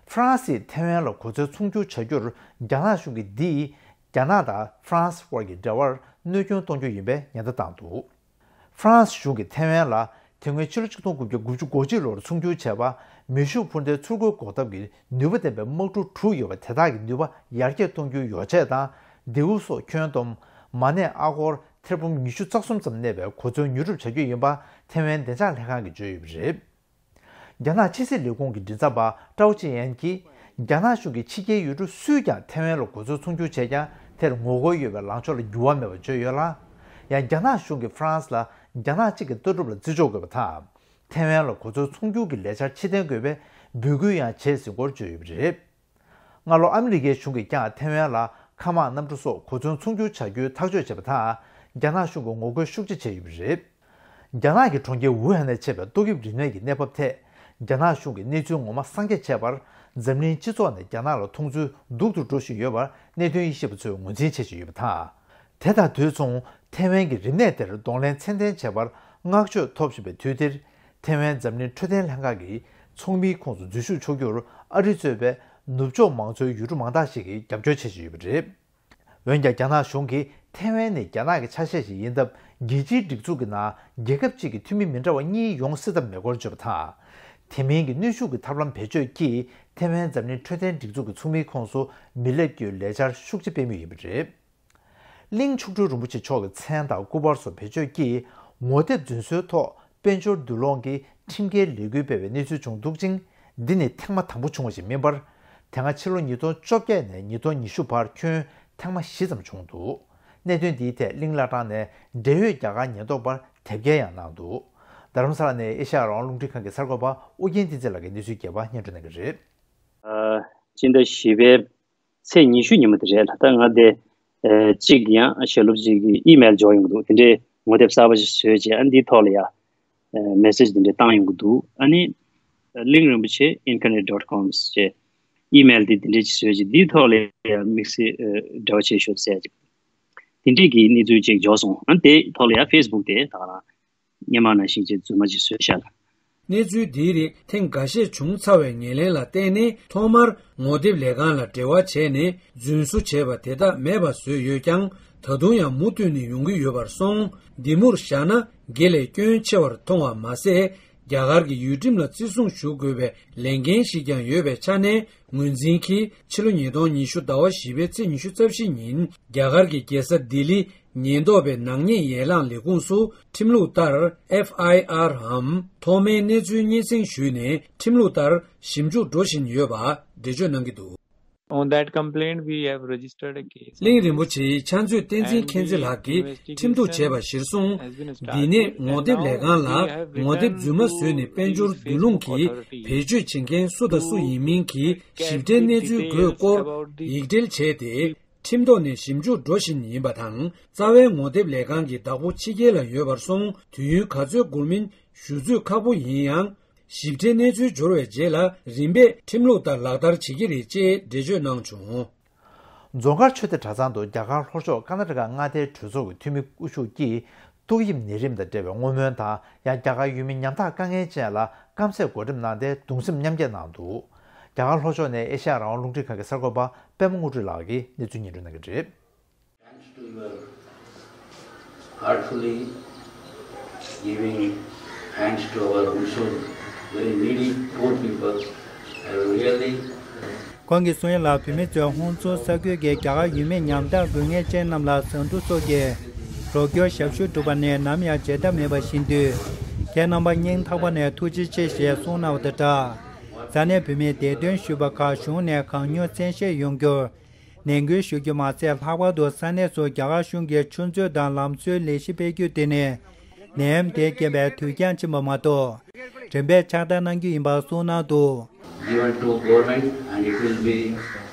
ཧྥ་རན་སིས་ཐེ་ཝན་ལ་གོ་མཚོན་ཚོང་སྒྱུར་བྱ་རྒྱུར་རྒྱ་ནག་གཞུང་གིས་འདིས་རྒྱ་ནག་དང་ཧྥ་རན་སི་དབར་གྱི་འབྲེལ་བར་གནོད་སྐྱོན་གཏོང་རྒྱུ་ཡིན་པའི་ཉེན་བརྡ་བཏང་འདུག། ཧྥ་རན་སི་གཞུང་གིས་ཐེ་ཝན་ལ་དེ་སྔོན་ཕྱི་ལོ་ཆིག་སྟོང་དགུ་བརྒྱ་དགུ་བཅུ་གོ་གཅིག་ལོར་ཚོང་སྒྱུར་བྱས་པ་མེ་ཤུགས་འཕུར་མདའི་ཚུར་རྒོལ་འགོག་ཐབས་ཀྱི་ནུས་པ་ལྡན་པའི་དམག་གྲུ་དྲུག་ཡོད་པ་དེ་དག་གི་ནུས་པ་ཡར་རྒྱས་གཏོང་རྒྱུའི་ཡོ་བྱད་དང་མདེའུ་སོགས་ཁྱོན་བསྡོམས་མ་གནས་ཨ་སྒོར་ཐེར་འབུམ་ཉི་ཤུ་རྩ་གསུམ་ཙམ་གནས་པའི་གོ་མཚོན་ཉོ་སྒྲུབ་བྱ་རྒྱུ་ཡིན་པ་ཐེ་ཝན་བདེ་འཇགས་ལྷན་ཁང་གིས་བརྗོད་ཡོད་པ་རེད། རྒྱ་ནག་ཕྱི་སྲིད་ལས་ཁུངས་ཀྱི་མགྲིན་ཚབ་པ་ཀྲའོ་ཅི་ཡན་གྱིས་རྒྱ་ནག་གཞུང་གིས་ཕྱི་རྒྱལ་ཡུལ་གྲུ་སུས་ཀྱང་ཐེ་ཝན་ལ་གོ་མཚོན་ཚོང་སྒྱུར་བྱས་ཀྱང་དེར་ངོ་རྒོལ་ཡོད་པའི་ལངས་ཕྱོགས་ལ་འགྱུར་བ་མེད་པར་བརྗོད་ཡོད་ལ། ཡང་རྒྱ་ནག་གཞུང་གིས་ཧྥ་རན་སི་ལ་རྒྱ་ནག་གཅིག་གི་ལྟ་གྲུབ་ལ་བརྩི་འཇོག་དགོས་པ་དང་། ཐེ་ཝན་ལ་གོ་མཚོན་ཚོང་སྒྱུར་གྱི་ལས་འཆར་ཕྱིར་འཐེན་དགོས་པའི་འབོད་སྐུལ་ཡང་བྱས་ཟིན་སྐོར་བརྗོད་ཡོད་པ་རེད། སྔ་ལོ་ཨ་མི་རི་ཀའི་གཞུང་གིས་ཀྱང་ཐེ་ཝན་ལ་མཁའ་དམག་གནམ་གྲུ་སོགས་གོ་མཚོན་ཚོང་སྒྱུར་བྱ་རྒྱུའི་ཐག་གཅོད་བྱས་པ་དང་། རྒྱ་ནག་གཞུང་གིས་ངོ་རྒོལ་ཤུགས་ཆེ་བྱས་ཡོད་པ་རེད། རྒྱ་ནག་གི་གྲོང་ཁྱེར་ཝུ་ཧན་ནས་མཆེད་པའི་ཏོག་དབྱིབས་རིམས་ནད་ཀྱི་གནས་བབ་ཐད། རྒྱ་ནག་གཞུང་གིས་གནས་ཚུལ་ངོ་མ་གསང་རྒྱ་བྱས་པར། འཛམ་གླིང་སྤྱི་ཚོགས་ནས་རྒྱ་ནག་ལ་མཐོང་ཚུལ་སྡུག་ཏུ་འགྲོ་བཞིན་ཡོད་པར་གནད་དོན་དབྱེ་ཞིབ་པ་ཚོས་ངོས་འཛིན་བྱེད་བཞིན་ཡོད་པ་དང་། དེ་དང་དུས་མཚུངས་ཐེ་ཝན་གྱི་རིམས་ནད་དེར་གདོང་ལེན་ཚད་ལྡན་བྱེད་པར་བསྔགས་བརྗོད་ཐོབ་བཞིན་པའི་དུས་འདིར། ཐེ་ཝན་འཛམ་གླིང་འཕྲོད་བསྟེན་ལྷན་ཁང་གི་ཚོགས་མིའི་ཁོངས་སུ་འཛུལ་ཞུགས་ཆོག་རྒྱུར་ཨ་རི་གཙོས་པའི་ནུབ་ཕྱོགས་མང་གཙོའི་ཡུལ་གྲུ་མང་དག་ཞིག་གིས་རྒྱབ་སྐྱོར་བྱེད་བཞིན་ཡོད་པ་རེད། འོན་ཀྱང་རྒྱ་ནག་གཞུང་གིས་ཐེ་ཝན་ནི་རྒྱ་ནག་གི་ཆ་ཤས་ཤིག་ཡིན་སྟབས། རྒྱལ་སྤྱིའི་སྒྲིག་འཛུགས་ཀྱི་ནང་རྒྱལ་ཁབ་གཅིག་གི་འཐུས་མི་མི་འདྲ་བ་གཉིས་ཡོང་སྲིད་ཐབས་མེད་སྐོར་བརྗོད་པ་དང་། དེ་མིན་གྱི་གནོན་ཤུགས་ཀྱི་ཐབས་ལམ་བེད་སྤྱོད་ཀྱིས་ཐེ་ཝན་འཛམ་གླིང་འཕྲོད་བསྟེན་སྒྲིག་འཛུགས་ཀྱི་ཚོགས་མིའི་ཁོངས་སུ་མི་སླེབས་རྒྱུའི་ལས་འཆར་ཤུགས་ཆེ་སྤེལ་མུས་ཡིན་པ་རེད། གླིང་མཆོག་སྤྲུལ་རིན་པོ་ཆེ་མཆོག་གི་མཚན་དང་སྐུ་པར་སོགས་བེད་སྤྱོད་ཀྱིས་ངོ་དེབ་རྫུན་བཟོའི་ཐོག་དཔལ་འབྱོར་བསྡུ་སློང་གི་ཁྲིམས་འགལ་ལས་འགུལ་སྤེལ་བའི་གནས་ཚུལ་བྱུང་འདུག་ཅིང་། འདི་ནི་ཐེངས་མ་དང་པོ་བྱུང་བ་ཞིག་མིན་པར། དེ་སྔ་ཕྱི་ལོ་ཉིས་སྟོང་བཅོ་བརྒྱད་ནས་ཉིས་སྟོང་ཉི་ཤུ་བར་ཁྱོན་ཐེངས་མ་བཞི་ཙམ་བྱུང་འདུག། གནད་དོན་འདིའི་ཐད་གླིང་བླ་བྲང་ནས་འབྲེལ་ཡོད་རྒྱ་གར་ཉེན་རྟོག་པར་དེབ་སྐྱེལ་ཡང་གནང་འདུག། རྡ་རམ་ས་ལ་ནས་ཨེ་ཤ་ཡ་རང་དབང་རླུང་འཕྲིན་ཁང་གི་གསར་འགོད་པ་ཨོ་རྒྱན་བསྟན་འཛིན་ལགས་ཀྱིས་གནས་ཚུལ་རྒྱས་པ་སྙན་སྒྲོན་གནང་གི་རེད། ཨ། སྤྱི་ཟླ་བཞི་པའི་ཚེས་ཉི་ཤུ་ཉིན་མོ་དེ་རེད་ལ། ད་ང་དེ་ཨ་གཅིག་ཡང་ཞལ་སློབ་ཅིག་གི་ཨི་མེལ་འབྱོར་ཡོང་གི་འདུག། དེ་འདྲའི་ངོ་དེབ་གསར་པ་ཞིག་བཟོས་རྗེས་ཨ་འདིའི་ཐོག་ལ་ཡ་ཨ་མེ་སེ་ཇི་དེ་འདྲའི་བཏང་ཡོང་གི་འདུག། ཨ་ནི་གླིང་རིན་པོ་ཆེ་ཨིན་ཀར་ནེཊ་ཌོཊ་ཀོམ་ཞེས་ཨི་མེལ་དེ་དེ་འདྲའི་ཅིག་བཟོས་རྗེས་འདིའི་ཐོག་ལ་ཡ་དམིགས་བསལ་ཨ་འབྲེལ་བ་བྱེད་ཤོག་ཟེར་ཅིག། དེ་འདྲའི་གི་གནས་ཚུལ་ཅིག་འབྱོར་སོང་། ཨ་དེའི་ཐོག་ལ་ཡ་ཕེ་སི་བུག་དེ་ད་ག་རང་སྔོན་མ་ནང་བཞིན་བྱས་རྫུན་མ་ཅིག་བཟོས་ཤག་ལ། གནས་ཚུལ་འདིའི་རིགས་ཐེངས་འགའ་ཤས་བྱུང་ཚར་བའི་ངོས་ལེན་ལ་བརྟེན་ནས་ཐོག་མར་ངོ་དེབ་ལས་ཁང་ལ་འབྲེལ་བ་བྱས་ནས་རྫུན་བཟོ་བྱས་པ་དེ་དག་མེད་པ་བཟོས་ཡོད་ཀྱང་ད་དུང་ཡང་མུ་མཐུད་ནས་ཡོང་གི་ཡོད་པར་སོང་། འདི་མུར་བཞག་ན་དགེ་ལས་སྐྱོན་ཆེ་བར་མཐོང་བ་མ་ཟད། རྒྱ་གར་གྱི་ཡུལ་ཁྲིམས་ལ་བརྩི་སྲུང་ཞུ་དགོས་པའི་ལས་འགན་ཞིག་ཀྱང་ཡོད་པའི་ཆ་ནས། ངོས་འཛིན་གྱིས་ཕྱི་ལོ་ཉིས་སྟོང་ཉི་ཤུ་ཟླ་བ་བཞི་པའི་ཚེས་ཉི་ཤུ་རྩ་བཞི་ཉིན་རྒྱ་གར་གྱི་རྒྱལ་ས་ལྡི་ལི་ཉེན་རྟོག་པའི་ནག་ཉེས་ཡན་ལག་ལས་ཁུངས་སུ་ཁྲིམས་ལུགས་ལྟར་ཨེཕ་ཨའི་ཨར་འམ་ཐོག་མའི་གནས་ཚུལ་སྙན་སེང་ཞུས་ནས་ཁྲིམས་ལུགས་ལྟར་ཞིབ་འཇུག་འགྲོ་བཞིན་ཡོད་པ་འགྲེལ་བརྗོད་གནང་གི་འདུག། On that complaint, we have registered a case. གླིང་རིན་པོ་ཆེའི་ཕྱག་མཛོད་བསྟན་འཛིན་མཁྱེན་བརྩེ་ལགས་ཀྱིས་ཁྲིམས་གཏུག་བྱས་པ་གཞིར་བཟུང་། འདི་ནས་ངོ་དེབ་ལས་ཁང་ལ་ངོ་དེབ་རྫུན་མ་བཟོས་ནས་དཔལ་འབྱོར་བསྡུ་སློང་གིས་བེད་སྤྱོད་བྱེད་མཁན་སུ་དང་སུ་ཡིན་མིན་གྱི་ཞིབ་ཕྲའི་གནས་ཚུལ་དགོས་སྐོར་ཡིག་འབྲེལ་བྱས་ཏེ། ཁྲིམས་ཐོག་ནས་ཞིབ་འཇུག་འགྲོ་བཞིན་ཡིན་པ་དང་། རྩ་བའི་ངོ་དེབ་ལས་ཁང་གི་བདག་པོ་ཕྱི་རྒྱལ་ལ་ཡོད་པར་སོང་། དུས་ཡུན་ག་ཚོད་འགོར་མིན་ཞུ་ཚོད་ཁག་པོ་ཡིན་ཡང་། ཞིབ་ཕྲའི་གནས་ཚུལ་འབྱོར་བའི་རྗེས་ལ་རིམ་པས་ཁྲིམས་ལུགས་ལྟར་ལག་བསྟར་བྱེད་ཀྱི་རེད་ཅེས་འགྲེལ་བརྗོད་གནང་བྱུང་། རྫོང་དཀར་ཆོས་སྡེ་གྲྭ་ཚང་དུ་རྒྱ་གར་ལྷོ་ཕྱོགས་ཀར་ནཱ་ཊ་ཀ་མངའ་སྡེའི་གྲོས་ཚོགས་ཀྱི་འཐུས་མི་སྐུ་ཞབས་ཀྱིས་ཏོག་དབྱིབས་ནད་རིམས་དང་འབྲེལ་བའི་བསྔོ་སྨོན་དང་། ཡང་རྒྱ་གར་ཡུལ་མི་ཉམ་ཐག་དཀའ་ངལ་ཅན་ལ་སྐམ་ཟས་བགོ་འགྲེམས་གནང་སྟེ་གདུང་སེམས་མཉམ་སྐྱེད་གནང་འདུག་རྒྱ་གར་ལྷོ་ཕྱོགས་ནས་ཨེ་ཤ་ཡ་རང་དབང་རླུང་འཕྲིན་ཁང་གི་གསར་འགོད་པ་པད་མ་དངོས་སྒྲོན་ལགས་ཀྱིས་གནས་ཚུལ་སྙན་སྒྲོན་གནང་གི་རེད། Thanks to your heartfully giving hands to our also very needy poor people. I really ཁོང་གིས་གསུངས་ཡ་ལ། བོད་མི་ཚོས་ཧོང་ཙུའུ་ས་ཁུལ་གྱི་རྒྱ་གར་ཡུལ་མི་ཉམ་ཐག་དགོས་ངེས་ཅན་རྣམས་ལ་ཟ་འབྲུ་སོགས་ཀྱི་རོགས་སྐྱོར་ཞབས་ཞུ་བསྒྲུབས་པ་ནི་ནམ་ཡང་བརྗེད་ཐབས་མེད་པ་ཞིག་ཡིན་དུས། ཁྱེད་རྣམ་པ་སྙིང་ཐག་པ་ནས་ཐུགས་རྗེ་ཆེ་ཞེས་གསུངས་གནང་བ་དང་སྦྲགས། ས་གནས་བོད་མིས་དེ་དོན་ཞུས་པ་ཁག་གཞུང་ནས་གང་མྱུར་གསན་བཞེས་ཡོང་རྒྱུར་ནན་སྐུལ་ཞུ་རྒྱུ་མ་ཟད། ལྷག་པར་དུ་ས་གནས་སུ་རྒྱ་གར་གཞུང་གིས་ཆུ་མཛོད་དང་ལམ་བཟོའི་ལས་གཞི་སྤེལ་རྒྱུ་དེ་ནི་ནད་ཡམས་དེ་རྐྱེན་པས་དུས་འགྱངས་ཕྱིན་པ་མ་གཏོགས། རིམ་པས་ཕྱག་བསྟར་གནང་རྒྱུ་ཡིན་པ་གསུངས་གནང་འདུག Given to government and it will be,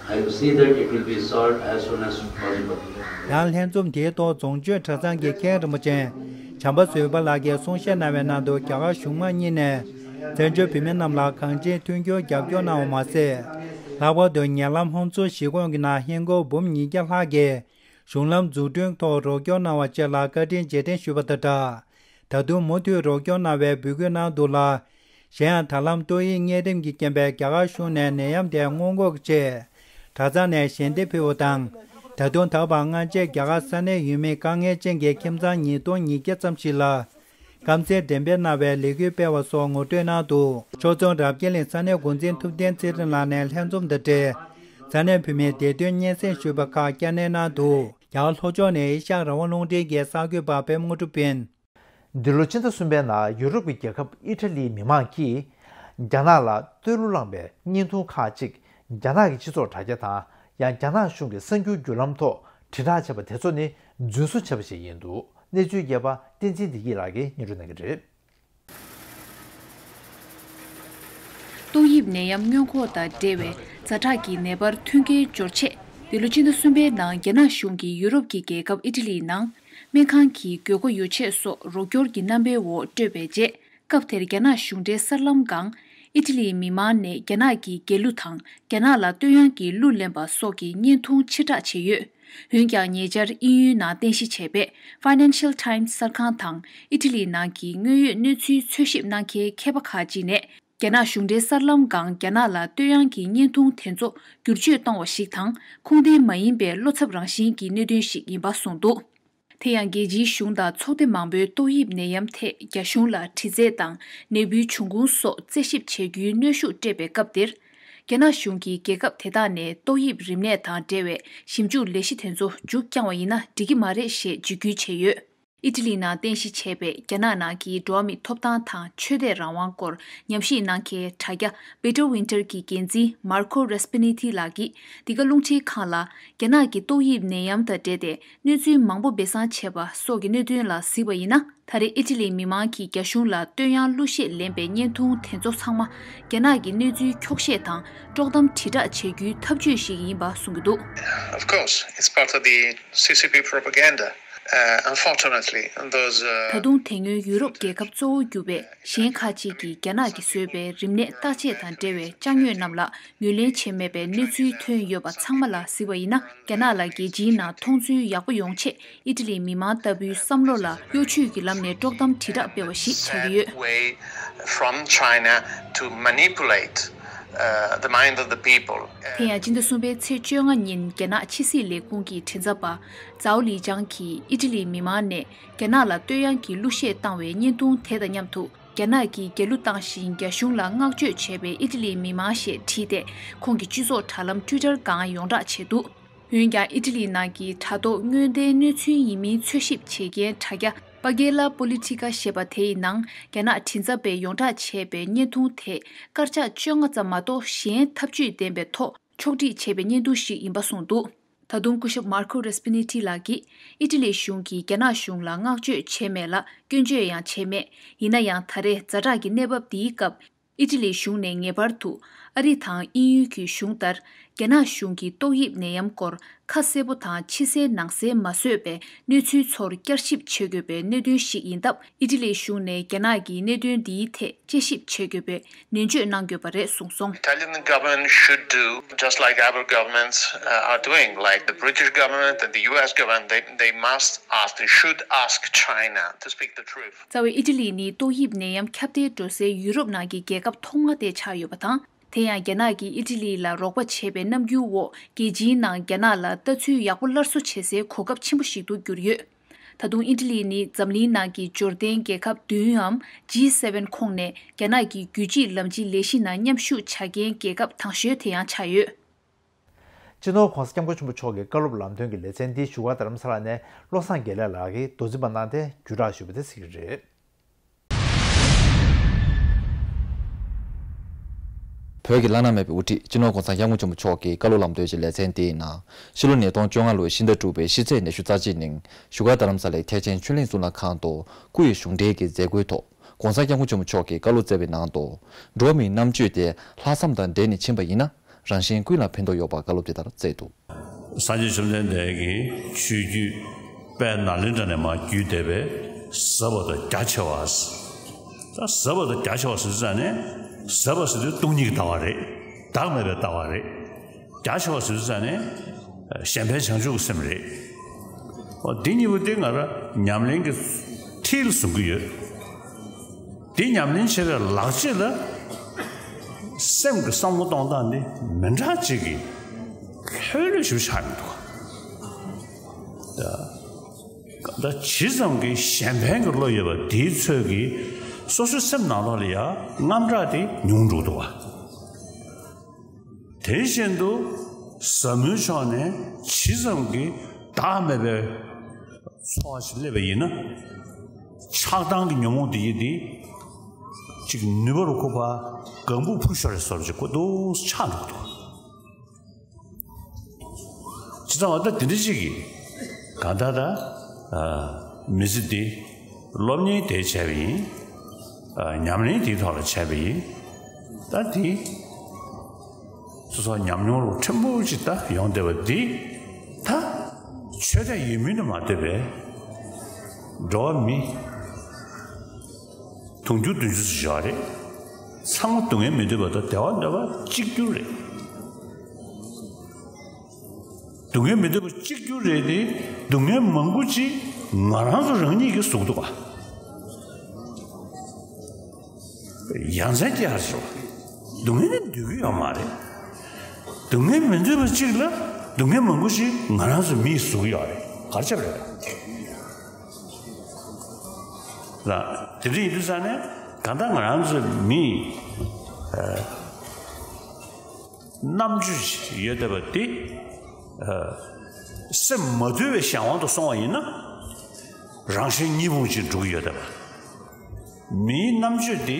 I will see that it will be solved as soon as possible. ཡང་ལྷན་འཛོམས་དེའི་ཐོག་རྫོང་ཆོས་གྲྭ་ཚང་གི་མཁན་རིན་པོ་ཆེ་བྱམས་པ་བཟོད་པ་ལགས་ཀྱིས་གསུང་བཤད་གནང་བའི་ནང་དུ། རྒྱ་གར་གཞུང་མང་གཉིས་ནས་བཙན་བྱོལ་བོད་མི་རྣམས་ལ་གང་ཅིའི་མཐུན་འགྱུར་རྒྱབ་སྐྱོར་གནང་བ་མ་ཟད། ལྷག་པར་དུ་ཉེ་ལམ་ཧོང་ཙུའུ་གཞིས་ཁོངས་ཀྱི་ནང་ཧིན་སྒོར་འབུམ་ཉིས་བརྒྱ་ལྷག་གིས་གཞུང་ལམ་འཛུགས་སྐྲུན་ཐོག་རོགས་སྐྱོར་གནང་བ་བཅས་ལ་བཀའ་དྲིན་རྗེས་དྲན་ཞུས་པ་དང་སྦྲགས། ད་དུང་མུ་མཐུད་རོགས་སྐྱོར་གནང་བའི་འབོད་སྐུལ་གནང་འདུག་ལ། གཞན་ཡང་ད་ལམ་ཏོག་དབྱིབས་གཉན་རིམས་ཀྱི་རྐྱེན་པས་རྒྱ་གར་གཞུང་ནས་ནད་ཡམས་དེ་སྔོན་འགོག་གི་ཆེད། གྲྭ་ཚང་ནས་ཞལ་འདེབས་ཕུལ་བ་དང་། ད་དུང་ད་བར་སྔ་རྗེས་རྒྱ་གར་ས་གནས་ཡུལ་མི་དཀའ་ངལ་ཅན་གྱི་ཁྱིམ་ཚང་ཉིས་སྟོང་ཉིས་བརྒྱ་ཙམ་ཞིག་ལ། སྐམ་སའི་འགྲེམས་སྤེལ་གནང་བའི་ལས་འགུལ་སྤེལ་བ་སོགས་ངོ་སྤྲོད་གནང་འདུག་ཕྱོགས་མཚུངས་རབ་རྒྱས་གླིང་ས་གནས་འགོ་འཛིན་ཐུབ་བསྟན་ཚེ་རིང་ལགས་ནས་ལྷན་འཛོམས་དང་འབྲེལ། ས་གནས་བོད་མིའི་བདེ་དོན་སྙན་སེང་ཞུས་པ་ཁག་བསྐྱར་ནན་གནང་འདུག་རྒྱ་གར་ལྷོ་ཕྱོགས་ནས་ཨེ་ཤ་ཡ་རང་དབང་རླུང་འཕྲིན་གྱི་གསར་འགོད་པ་པད་མ་དངོས་གྲུབ་ཡིན། འདི་ལོ་ཕྱི་ཟླ་གསུམ་པའི་ནང་ཡུ་རོབ་ཀྱི་རྒྱལ་ཁབ་ཨི་ཊ་ལིའི་མི་མང་གིས་རྒྱ་ནག་ལ་བསྟོད་གླུ་བླངས་པའི་བརྙན་ཐུང་ཁག་ཅིག་རྒྱ་ནག་གི་སྤྱི་ཚོགས་དྲ་རྒྱ་དང་། ཡང་རྒྱ་ནག་གཞུང་གི་གསར་འགྱུར་བརྒྱུད་ལམ་ཐོག་དྲིལ་བསྒྲགས་བྱས་པ་དེ་ཚོ་ནི་རྫུན་བཟོ་བྱས་པ་ཞིག་ཡིན་འདུག་གནས་ཚུལ་རྒྱས་པ་བསྟན་འཛིན་བདེ་སྐྱིད་ལགས་ཀྱིས་སྙན་སྒྲོན་གནང་གི་རེད། ཏོག་དབྱིབས་ནད་ཡམས་སྔོན་འགོག་དང་འབྲེལ་བའི་ཛ་དྲག་གི་ནད་པར་མཐུན་རྐྱེན་སྦྱོར་ཆེད། འདི་ལོ་ཕྱི་ཟླ་གསུམ་པའི་ནང་རྒྱ་ནག་གཞུང་གིས་ཡུ་རོབ་ཀྱི་རྒྱལ་ཁབ་ཨི་ཊ་ལིའི་ནང་སྨན་ཁང་གི་དགོས་མཁོ་ཡོ་ཆས་སོགས་རོགས་སྐྱོར་གྱི་རྣམ་པའི་འོག་སྤྲོད་པའི་རྗེས། སྐབས་དེར་རྒྱ་ནག་གཞུང་འབྲེལ་གསར་ལམ་སྒང་ཨི་ཊ་ལིའི་མི་མང་ནས་རྒྱ་ནག་གི་རྒྱལ་གླུ་དང་རྒྱ་ནག་ལ་བསྟོད་དབྱངས་ཀྱི་གླུ་ལེན་པ་སོགས་ཀྱི་བརྙན་ཐུང་ཕྱིར་བསྒྲགས་བྱས་ཡོད། འོན་ཀྱང་ཉེ་ཆར་དབྱིན་ཡུལ་ནང་རྟེན་གཞི་བྱས་པའི་Financial Times གསར་ཁང་དང་ཨི་ཊ་ལིའི་ནང་གི་དངོས་ཡོད་གནས་ཚུལ་འཚོལ་ཞིབ་གནང་མཁན་མཁས་པ་ཁག་ཅིག་ནས། རྒྱ་ནག་གཞུང་འབྲེལ་གསར་ལམ་སྒང་རྒྱ་ནག་ལ་བསྟོད་དབྱངས་ཀྱི་བརྙན་ཐུང་དེ་ཚོ་བསྒྱུར་བཅོས་བཏང་བ་ཞིག་དང་། ཁུངས་ལྡན་མ་ཡིན་པའི་བློ་འཚབ་རང་བཞིན་གྱི་གནད་དོན་ཞིག་ཡིན་པ་གསུངས་འདུག་དེ་ཡང་རྒྱལ་སྤྱིའི་གཞུང་དང་ཚོགས་སྡེ་མང་པོས་ཏོག་དབྱིབས་ནད་ཡམས་ཐད་རྒྱ་གཞུང་ལ་དྲི་རྩད་དང་ནད་འབུའི་འབྱུང་ཁུངས་སོགས་རྩད་ཞིབ་བྱེད་རྒྱུའི་གནོན་ཤུགས་སྤྲད་པའི་སྐབས་དེར། རྒྱ་ནག་གཞུང་གིས་རྒྱལ་ཁབ་དེ་དག་ནས་ཏོག་དབྱིབས་རིམས་ནད་དང་འབྲེལ་བའི་ཞིབ་འཇུག་ལས་གཞི་དེ་ཚོ་མཇུག་བསྐྱངས་པ་ཡིན་ན་འགྲིག་གི་མ་རེད་ཞེས་འཇིགས་སྐུལ་བྱས་ཡོད། ཨི་ཊ་ལི་ནང་རྟེན་གཞི་བྱས་པའི་རྒྱ་ནག་ནང་གི་འགྲོ་བ་མིའི་ཐོབ་ཐང་དང་ཆོས་དད་རང་དབང་སྐོར་ཉམས་ཞིབ་གནང་མཁན་དྲ་རྒྱ་Better Winter གྱི་འགན་འཛིན་Marco Raspiniti ལགས་ཀྱིས་འདི་ག་རླུང་འཕྲིན་ཁང་ལ། རྒྱ་ནག་གི་ཏོག་དབྱིབས་ནད་ཡམས་དང་འབྲེལ་ཏེ་གནས་ཚུལ་མང་པོ་སྦས་གསང་བྱས་པ་སོགས་ཀྱི་གནད་དོན་ལ་གཟིགས་པ་ཡིན་ན། ད་རེས་ཨི་ཊ་ལིའི་མི་མང་གིས་རྒྱ་གཞུང་ལ་བསྟོད་དབྱངས་གླུ་གཞས་ལེན་པའི་བརྙན་ཐུང་དེ་ཚོ་ཚང་མ་རྒྱ་ནག་གི་གནས་ཚུལ་འཁྱོག་བཤད་དང་དཀྲོག་གཏམ་དྲིལ་བསྒྲགས་བྱེད་རྒྱུའི་ཐབས་ཇུས་ཤིག་ཡིན་པ་གསུང་གི་འདུག Of course, it's part of the C C P propaganda. Uh, unfortunately, those, uh, ད་དུང་དེ་སྔོན་ཡུ་རོབ་རྒྱལ་ཁབ་གཙོ་བོ་གྱུར་པའི་གཞན་ཁག་ཅིག་གིས་རྒྱ་ནག་གིས་བཟོས་པའི་རིམས་ནད་བརྟག་དཔྱད་དང་འབྲེལ་བའི་དཔྱ་དངོས་རྣམས་ལ་ངོས་ལེན་བྱས་མེད་པའི་གནས་ཚུལ་ཐོན་ཡོད་པ་ཚང་མ་ལ་གཟིགས་པ་ཡིན་ན། རྒྱ་ནག་ལ་རྒྱལ་སྤྱིའི་ནང་མཐོང་ཚུལ་ཡག་པོ་ཡོང་ཆེད་ཨི་ཊ་ལིའི་མི་མང་ལྟ་བུའི་བསམ་བློ་ལ་གཡོ་ཇུས་ཀྱི་ལམ་ནས་དཀྲོག་གཏམ་དྲིལ་བསྒྲགས་སྤེལ་བ་ཞིག་ཆགས་ཀྱི་ཡོད། Way from China to manipulate, uh, the mind of the people. དེ་ཡང་སྤྱི་ཟླ་གསུམ་པའི་ཚེས་བཅོ་ལྔ་ཉིན་རྒྱ་ནག་ཕྱི་སྲིད་ལས་ཁུངས་ཀྱི་མགྲིན་ཚབ་པ་ཛའོ་ལི་ཅང་གིས་ཨི་ཊ་ལིའི་མི་མང་ནས་རྒྱ་ནག་ལ་བསྟོད་དབྱངས་ཀྱི་གླུ་གཞས་བཏང་བའི་བརྙན་ཐུང་དེ་དང་མཉམ་དུ། རྒྱ་ནག་གིས་རྒྱལ་གླུ་བཏང་ཞིང་རྒྱ་གཞུང་ལ་བསྔགས་བརྗོད་བྱས་པའི་ཨི་ཊ་ལིའི་མི་མང་ཞེས་བྲིས་ཏེ། ཁོང་གི་སྤྱི་ཚོགས་དྲ་ལམ་Twitter སྒང་ཡོངས་བསྒྲགས་བྱས་འདུག་འོན་ཀྱང་ཨི་ཊ་ལིའི་ནང་གི་དྲ་ཐོག་དངོས་བདེན་གནས་ཚུལ་ཡིན་མིན་འཚོལ་ཞིབ་བྱེད་མཁན་དྲ་རྒྱ་Pagella Politica ཞེས་པ་དེའི་ནང་། རྒྱ་ནག་མགྲིན་ཚབ་པས་ཡོངས་བསྒྲགས་བྱས་པའི་བརྙན་ཐུང་དེ་སྐར་ཆ་བཅོ་ལྔ་ཙམ་མ་གཏོགས་གཞན་ཐབས་ཇུས་ལྡན་པའི་ཐོག་ ཕྱོགས་སྒྲིག་བྱས་པའི་བརྙན་ཐུང་ཞིག་ཡིན་པ་གསུངས་འདུག་ད་དུང་སྐུ་ཞབས་མར་ཁོ་རེ་སྤི་ནི་ཊི་ལགས་ཀྱིས་ཨི་ཊ་ལི་གཞུང་གིས་རྒྱ་ནག་གཞུང་ལ་བསྔགས་བརྗོད་བྱས་མེད་ལ་སྐྱོན་བརྗོད་ཡང་བྱས་མེད། ཡིན་ན་ཡང་ད་རེས་ཛ་དྲག་གི་གནས་བབ་འདིའི་སྐབས། ཨི་ཊ་ལི་གཞུང་ནས་ངེས་པར་དུ་ཨ་རི་དང་དབྱིན་ཡུལ་གྱི་གཞུང་ལྟར། རྒྱ་ནག་གཞུང་གི་ཏོག་དབྱིབས་ནད་ཡམས་སྐོར་ཁ་གསལ་པོ་དང་ཕྱི་གསལ་ནང་གསལ་མ་བཟོས་པའི་གནས་ཚུལ་ཚོར་བསྐྱར་ཞིབ་བྱེད་དགོས་པའི་གནད་དོན་ཞིག་ཡིན་སྟབས། ཨི་ཊ་ལི་གཞུང་ནས་རྒྱ་ནག་གི་གནད་དོན་འདིའི་ཐད་དཔྱད་ཞིབ་བྱེད་དགོས་པའི་ནན་བརྗོད་གནང་ཡོད་པ་རེད་གསུངས་སོང་། Italian government should do just like our governments uh, are doing, like the British government and the U S government, they, they must ask, they should ask China to speak the truth. རྩ་བའི་ཨི་ཊ་ལི་ནི་ཏོག་དབྱིབས་ནད་ཡམས་ཁྱབ་གདལ་འགྲོ་སའི་ཡུ་རོབ་ནང་གི་རྒྱལ་ཁབ་ཐོག་མ་དེ་ཆགས་ཡོད་པ་དང་། དེ་ཡང་རྒྱ་ནག་གིས་ཨི་ཊ་ལི་ལ་རོགས་པ་བྱས་པའི་རྣམ་འགྱུར་འོག་རྒྱལ་སྤྱིའི་ནང་རྒྱ་ནག་ལ་ལྟ་ཚུལ་ཡག་པོ་སླར་གསོ་བྱེད་སའི་གོ་སྐབས་ཆེན་པོ་ཞིག་ཏུ་གྱུར་ཡོད། ད་དུང་ཨི་ཊ་ལི་ནི་འཛམ་གླིང་ནང་གི་འབྱོར་ལྡན་རྒྱལ་ཁབ་བདུན་འམ་ཇི་སེ་ཝེན་ཁོངས་ནས་རྒྱ་ནག་གི་རྒྱུད་གཅིག་ལམ་གཅིག་ལས་གཞི་ནང་མཉམ་ཞུགས་བྱ་མཁན་རྒྱལ་ཁབ་དང་ཤོས་དེ་ཡང་ཆགས་ཡོད། སྤྱི་ནོར་༧གོང་ས་༧སྐྱབས་མགོན་ཆེན་པོ་མཆོག་གི་བཀའ་སློབ་ལམ་སྟོན་གྱི་ལེ་ཚན་འདི་བཞུགས་སྒར་རྡ་རམ་ས་ལ་ནས་བློ་བཟང་དགེ་ལེགས་ལགས་ཀྱིས་མདོ་འཛིན་པ་གནང་སྟེ་བརྒྱུད་བསྒྲགས་ཞུས་པ་དེ་གཟིགས་ཀྱི་རེད། བོད་ཀྱི་བླ་ན་མེད་པའི་དབུ་ཁྲིད་སྤྱི་ནོར་༧གོང་ས་༧སྐྱབས་མགོན་ཆེན་པོ་མཆོག་གི་བཀའ་སློབ་ལམ་སྟོན་གྱི་ལེ་ཚན་དེའི་ནང་ཕྱི་ལོ་ཉིས་སྟོང་བཅོ་ལྔ་ལོའི་ཕྱི་ཟླ་དྲུག་པའི་ཕྱི་ཚེས་ཉི་ཤུ་རྩ་གཅིག་ཉིན་བཞུགས་སྒར་རྡ་རམ་ས་ལའི་ཐེག་ཆེན་ཆོས་གླིང་གཙུག་ལག་ཁང་དུ་སྐུ་ཡི་གཞུང་འབྲེལ་གྱི་མཛད་སྒོའི་ཐོག་༧གོང་ས་༧སྐྱབས་མགོན་ཆེན་པོ་མཆོག་གིས་བཀའ་སློབ་སྩལ་བའི་ནང་དུ། འགྲོ་བ་མིའི་རྣམ་དཔྱོད་དེ་ལྷག་བསམ་དང་འབྲེལ་ནས་ཕྱིན་པ་ཡིན་ན། རང་གཞན་ཀུན་ལ་ཕན་ཐོགས་ཡོད་པ་བཀའ་སློབ་དེ་ལྟར་སྩལ་འདུག་སངས་རྒྱས་བཅོམ་ལྡན་འདས་ཀྱི་ཆོས་བརྒྱུད་དཔལ་ནཱ་ལེནྡྲ་ནས་མར་བརྒྱུད་བསྡད་པའི་ཟབ་པ་དང་རྒྱ་ཆེ་བ། ད་ཟབ་པ་དང་རྒྱ་ཆེ་བ་ཟེར་ཙང་ནས། ཟབ་པ་ཟེར་དུས་སྟོང་ཉིད་ཀྱི་ལྟ་བ་རེད། བདག་མེད་པའི་ལྟ་བ་རེད། རྒྱ་ཆེ་བ་ཟེར་ཙང་ནས་གཞན་ཕན་བྱང་ཆུབ་ཀྱི་སེམས་རེད། འོ་འདི་གཉིས་པོ་དེ་ང་རང་ཉམས་ལེན་གྱི་ཁྲིད་ལ་བཟུང་གི་ཡོད། དེ་ཉམས་ལེན་བྱེད་པའི་ལག་རྗེས་ལ་སེམས་ཀྱི་བསམ་བློ་གཏོང་སྟངས་འདི་མི་འདྲ་ཅིག་གི་ལྷོད་ལྷོད་ཞིག་ཆགས་མི་འདུག་ད་ཇི་ཙམ་གྱི་གཞན་ཕན་གྱི་བློ་ཡོད་པ་དེའི་ཚོད་ཀྱིས་སོ་སོའི་སེམས་ནང་ལོགས་ལ་ཡང་དངངས་སྐྲག་དེ་ཉུང་འགྲོ་འདུག་བ། དེ་བཞིན་དུ་ཟབ་མོའི་ཕྱོགས་ནས་ཇི་ཙམ་གྱི་བདག་མེད་པའི་འཚོ་བ་ཞིག་སླེབས་པ་ཡིན་ན། ཆགས་སྡང་གི་ཉོན་མོངས་དེ་ཡིས་དེ་ཅིག་ནུས་པ་རུ་ཁུག་པ་གང་བུ་འཕུར་ཤོར་རེ་སོར་ཅིག་ཀོ་ཏོག་ཆགས་འགྲོ་གི་འདུག་ཇི་ཙམ་བ་ད་དེ་འདྲ་ཅིག་གིས་གང་ལྟར་ད་མི་ཚེ་འདི་སློབ་གཉེར་དེ་བྱས་པ་ཡིན། ཉམས་ལེན་དེའི་ཐོག་ལ་བྱས་པ་ཡིན། ད་དེ་སོ་སོ་ཉམས་མྱོང་རུ་ཕྲན་བུ་ཅིག་ད་ཡོང་བསྡད་པ་འདི་ད་ཆོས་དད་ཡིན་མིན་དུ་མ་ལྟོས་པའི་འགྲོ་བ་མི་དུང་ཕྱུར་བདུན་ཅུ་ཙམ་ཡོད་རེད། ཚང་མ་སྡུག་བསྔལ་མི་འདོད་པ་དང་བདེ་བ་འདོད་པ་གཅིག་གྱུར་རེད། སྡུག་བསྔལ་མི་འདོད་པ་གཅིག་གྱུར་རེད་དེ། སྡུག་བསྔལ་མང་པོ་ཅིག་ང་རང་ཚོ་རང་ཉིད་ཀྱིས་བཟོ་གི་འདུག་ག་ཡ་མཚན་སྐྱེ་ཡག་ཞིག་བ། སྡུག་བསྔལ་ནི་འདོད་ཀྱི་ཡོད་མ་རེད། སྡུག་བསྔལ་མི་འདོད་པ་གཅིག་ལ་སྡུག་བསྔལ་མང་པོ་ཞིག་ང་རང་ཚོ་མིས་བཟོ་གི་ཡོད་རེད། ག་རེ་བྱས་པ་རེད། ལ་དེ་འདྲ་ཡིན་དུས་ཙང་ནས་གང་ལྟར་ང་རང་ཚོ་མིས་རྣམ་དཔྱོད་ཡོད་བསྡད་པ་དེ་སེམས་མ་དུལ་བའི་གཞན་དབང་དུ་སོང་བ་ཡིན་ན། རང་གཞན་གཉིས་ཕུང་ཅིག་འགྲོ་གི་ཡོད་བསྡད་པ། མིའི་རྣམ་དཔྱོད་དེ་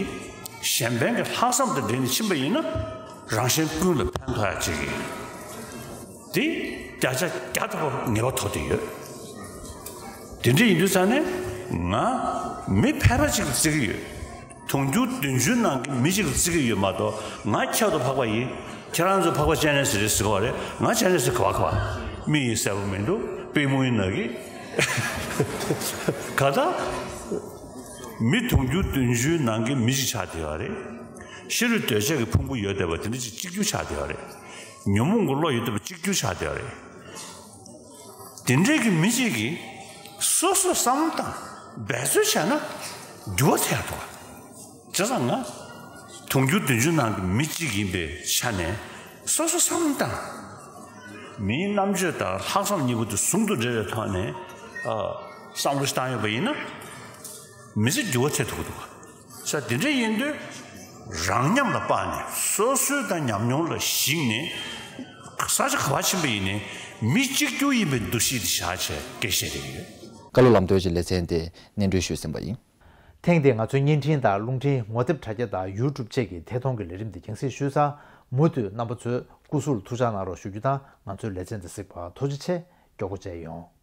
གཞན་ཕན་གྱི་ལྷག་བསམ་དང་འབྲེལ་ནས་ཕྱིན་པ་ཡིན་ན། རང་གཞན་ཀུན་ལ་ཕན་ཐོགས་ཡག་ཅིག་ཡིན། དེ་བརྒྱ་ཆ་བརྒྱ་ཐམ་པ་ངེས་པ་ཐོབ་བསྡད་ཡོད། དེ་འདྲ་ཡིན་དུས་ཙང་ནས་ང་མི་ཕལ་པ་ཅིག་ལ་བརྩི་གི་ཡོད། དུང་ཕྱུར་བདུན་ཅུ་ནང་གི་མི་གཅིག་ལ་བརྩི་གི་ཡོད་མ་གཏོགས། ང་ཁྱད་དུ་འཕགས་པ་ཡིན། ཁྱེད་རང་ཚོ་འཕགས་པ་སྤྱན་རས་གཟིགས་རེད་ཟེར་གི་བ་རེད། ང་སྤྱན་རས་གཟིགས་ག་བ་ག་བ། མིག་ཡིན་གསལ་པོ་མི་འདུག་པུས་མོ་ཡིན་ནག་གི། ག་ད། མི་དུང་ཕྱུར་བདུན་ཅུའི་ནང་གི་མི་གཅིག་ཆགས་བསྡད་ཡོད་རེད། ཤ་རུས་གདོས་བཅས་ཀྱི་ཕུང་པོ་ཡོད་བསྡད་པ་དེ་འདྲ་ཅིག་གཅིག་གྱུར་ཆགས་བསྡད་ཡོད་རེད། ཉོན་མོངས་ཀྱི་བློ་ཡོད་བསྡད་པ་གཅིག་གྱུར་ཆགས་བསྡད་ཡོད་རེད། དེ་འདྲའི་གི་མི་གཅིག་གིས་སོ་སོ་བསམ་བློ་བཏང་འབད་རྩོལ་བྱས་ན་འགྱུར་བ་ཐེབས་ཐུབ། བྱས་ཙང་ང་དུང་ཕྱུར་བདུན་ཅུ་ནང་གི་མི་གཅིག་ཡིན་པའི་ཆ་ནས་སོ་སོ་བསམ་བློ་བཏང་། མིའི་རྣམ་དཔྱོད་དང་ལྷག་བསམ་གཉིས་པོ་དེ་ཟུང་དུ་འབྲེལ་བའི་ཐོག་ནས་ཨ་བསམ་བློ་ཞིག་བཏང་ཡོད་པ་ཡིན་ན། མི་ཚེ་འགྱུར་བ་ཐེབས་ཐུབ་ཀྱི་འདུག་ག་ས་དེ་འདྲ་ཡིན་དུས་རང་ཉམས་ལ་དཔག་ནས་སོ་སོའི་དང་ཉམས་མྱོང་ལ་གཞིགས་ནས་ས་ཆ་ག་པར་ཕྱིན་པ་ཡིན་ནའི་མི་གཅིག་གྱུར་ཡིན་པའི་འདུ་ཤེས་དེ་བཞག་བྱས་སྐད་བཤད་བསྡད་ཀྱི་ཡོད། བཀའ་སློབ་ལམ་སྟོན་གྱི་ལེ་ཚན་དེ་སྙན་སྒྲོན་ཞུས་ཟིན་པ་ཡིན། ཐེངས་འདིའི་ང་ཚོའི་བརྙན་འཕྲིན་དང་རླུང་འཕྲིན་ངོ་དེབ་དྲ་རྒྱ་དང་ཡུ་ཊུབ་བཅས་ཀྱི་ཐད་གཏོང་གི་ལས་རིམ་འདི་རྒྱང་སྲིང་ཞུས་ཚར། མུ་མཐུད་རྣམ་པ་ཚོས་ སྐུ་གཟུགས་ལ་ཐུགས་ཅག་གནང་རོགས་ཞུ་རྒྱུ་དང་། ང་ཚོའི་ལེ་ཚན་འདི་གཟིགས་པར་ཐུགས་རྗེ་ཆེ། མགྱོགས་པོ་མཇལ་ཡོང་།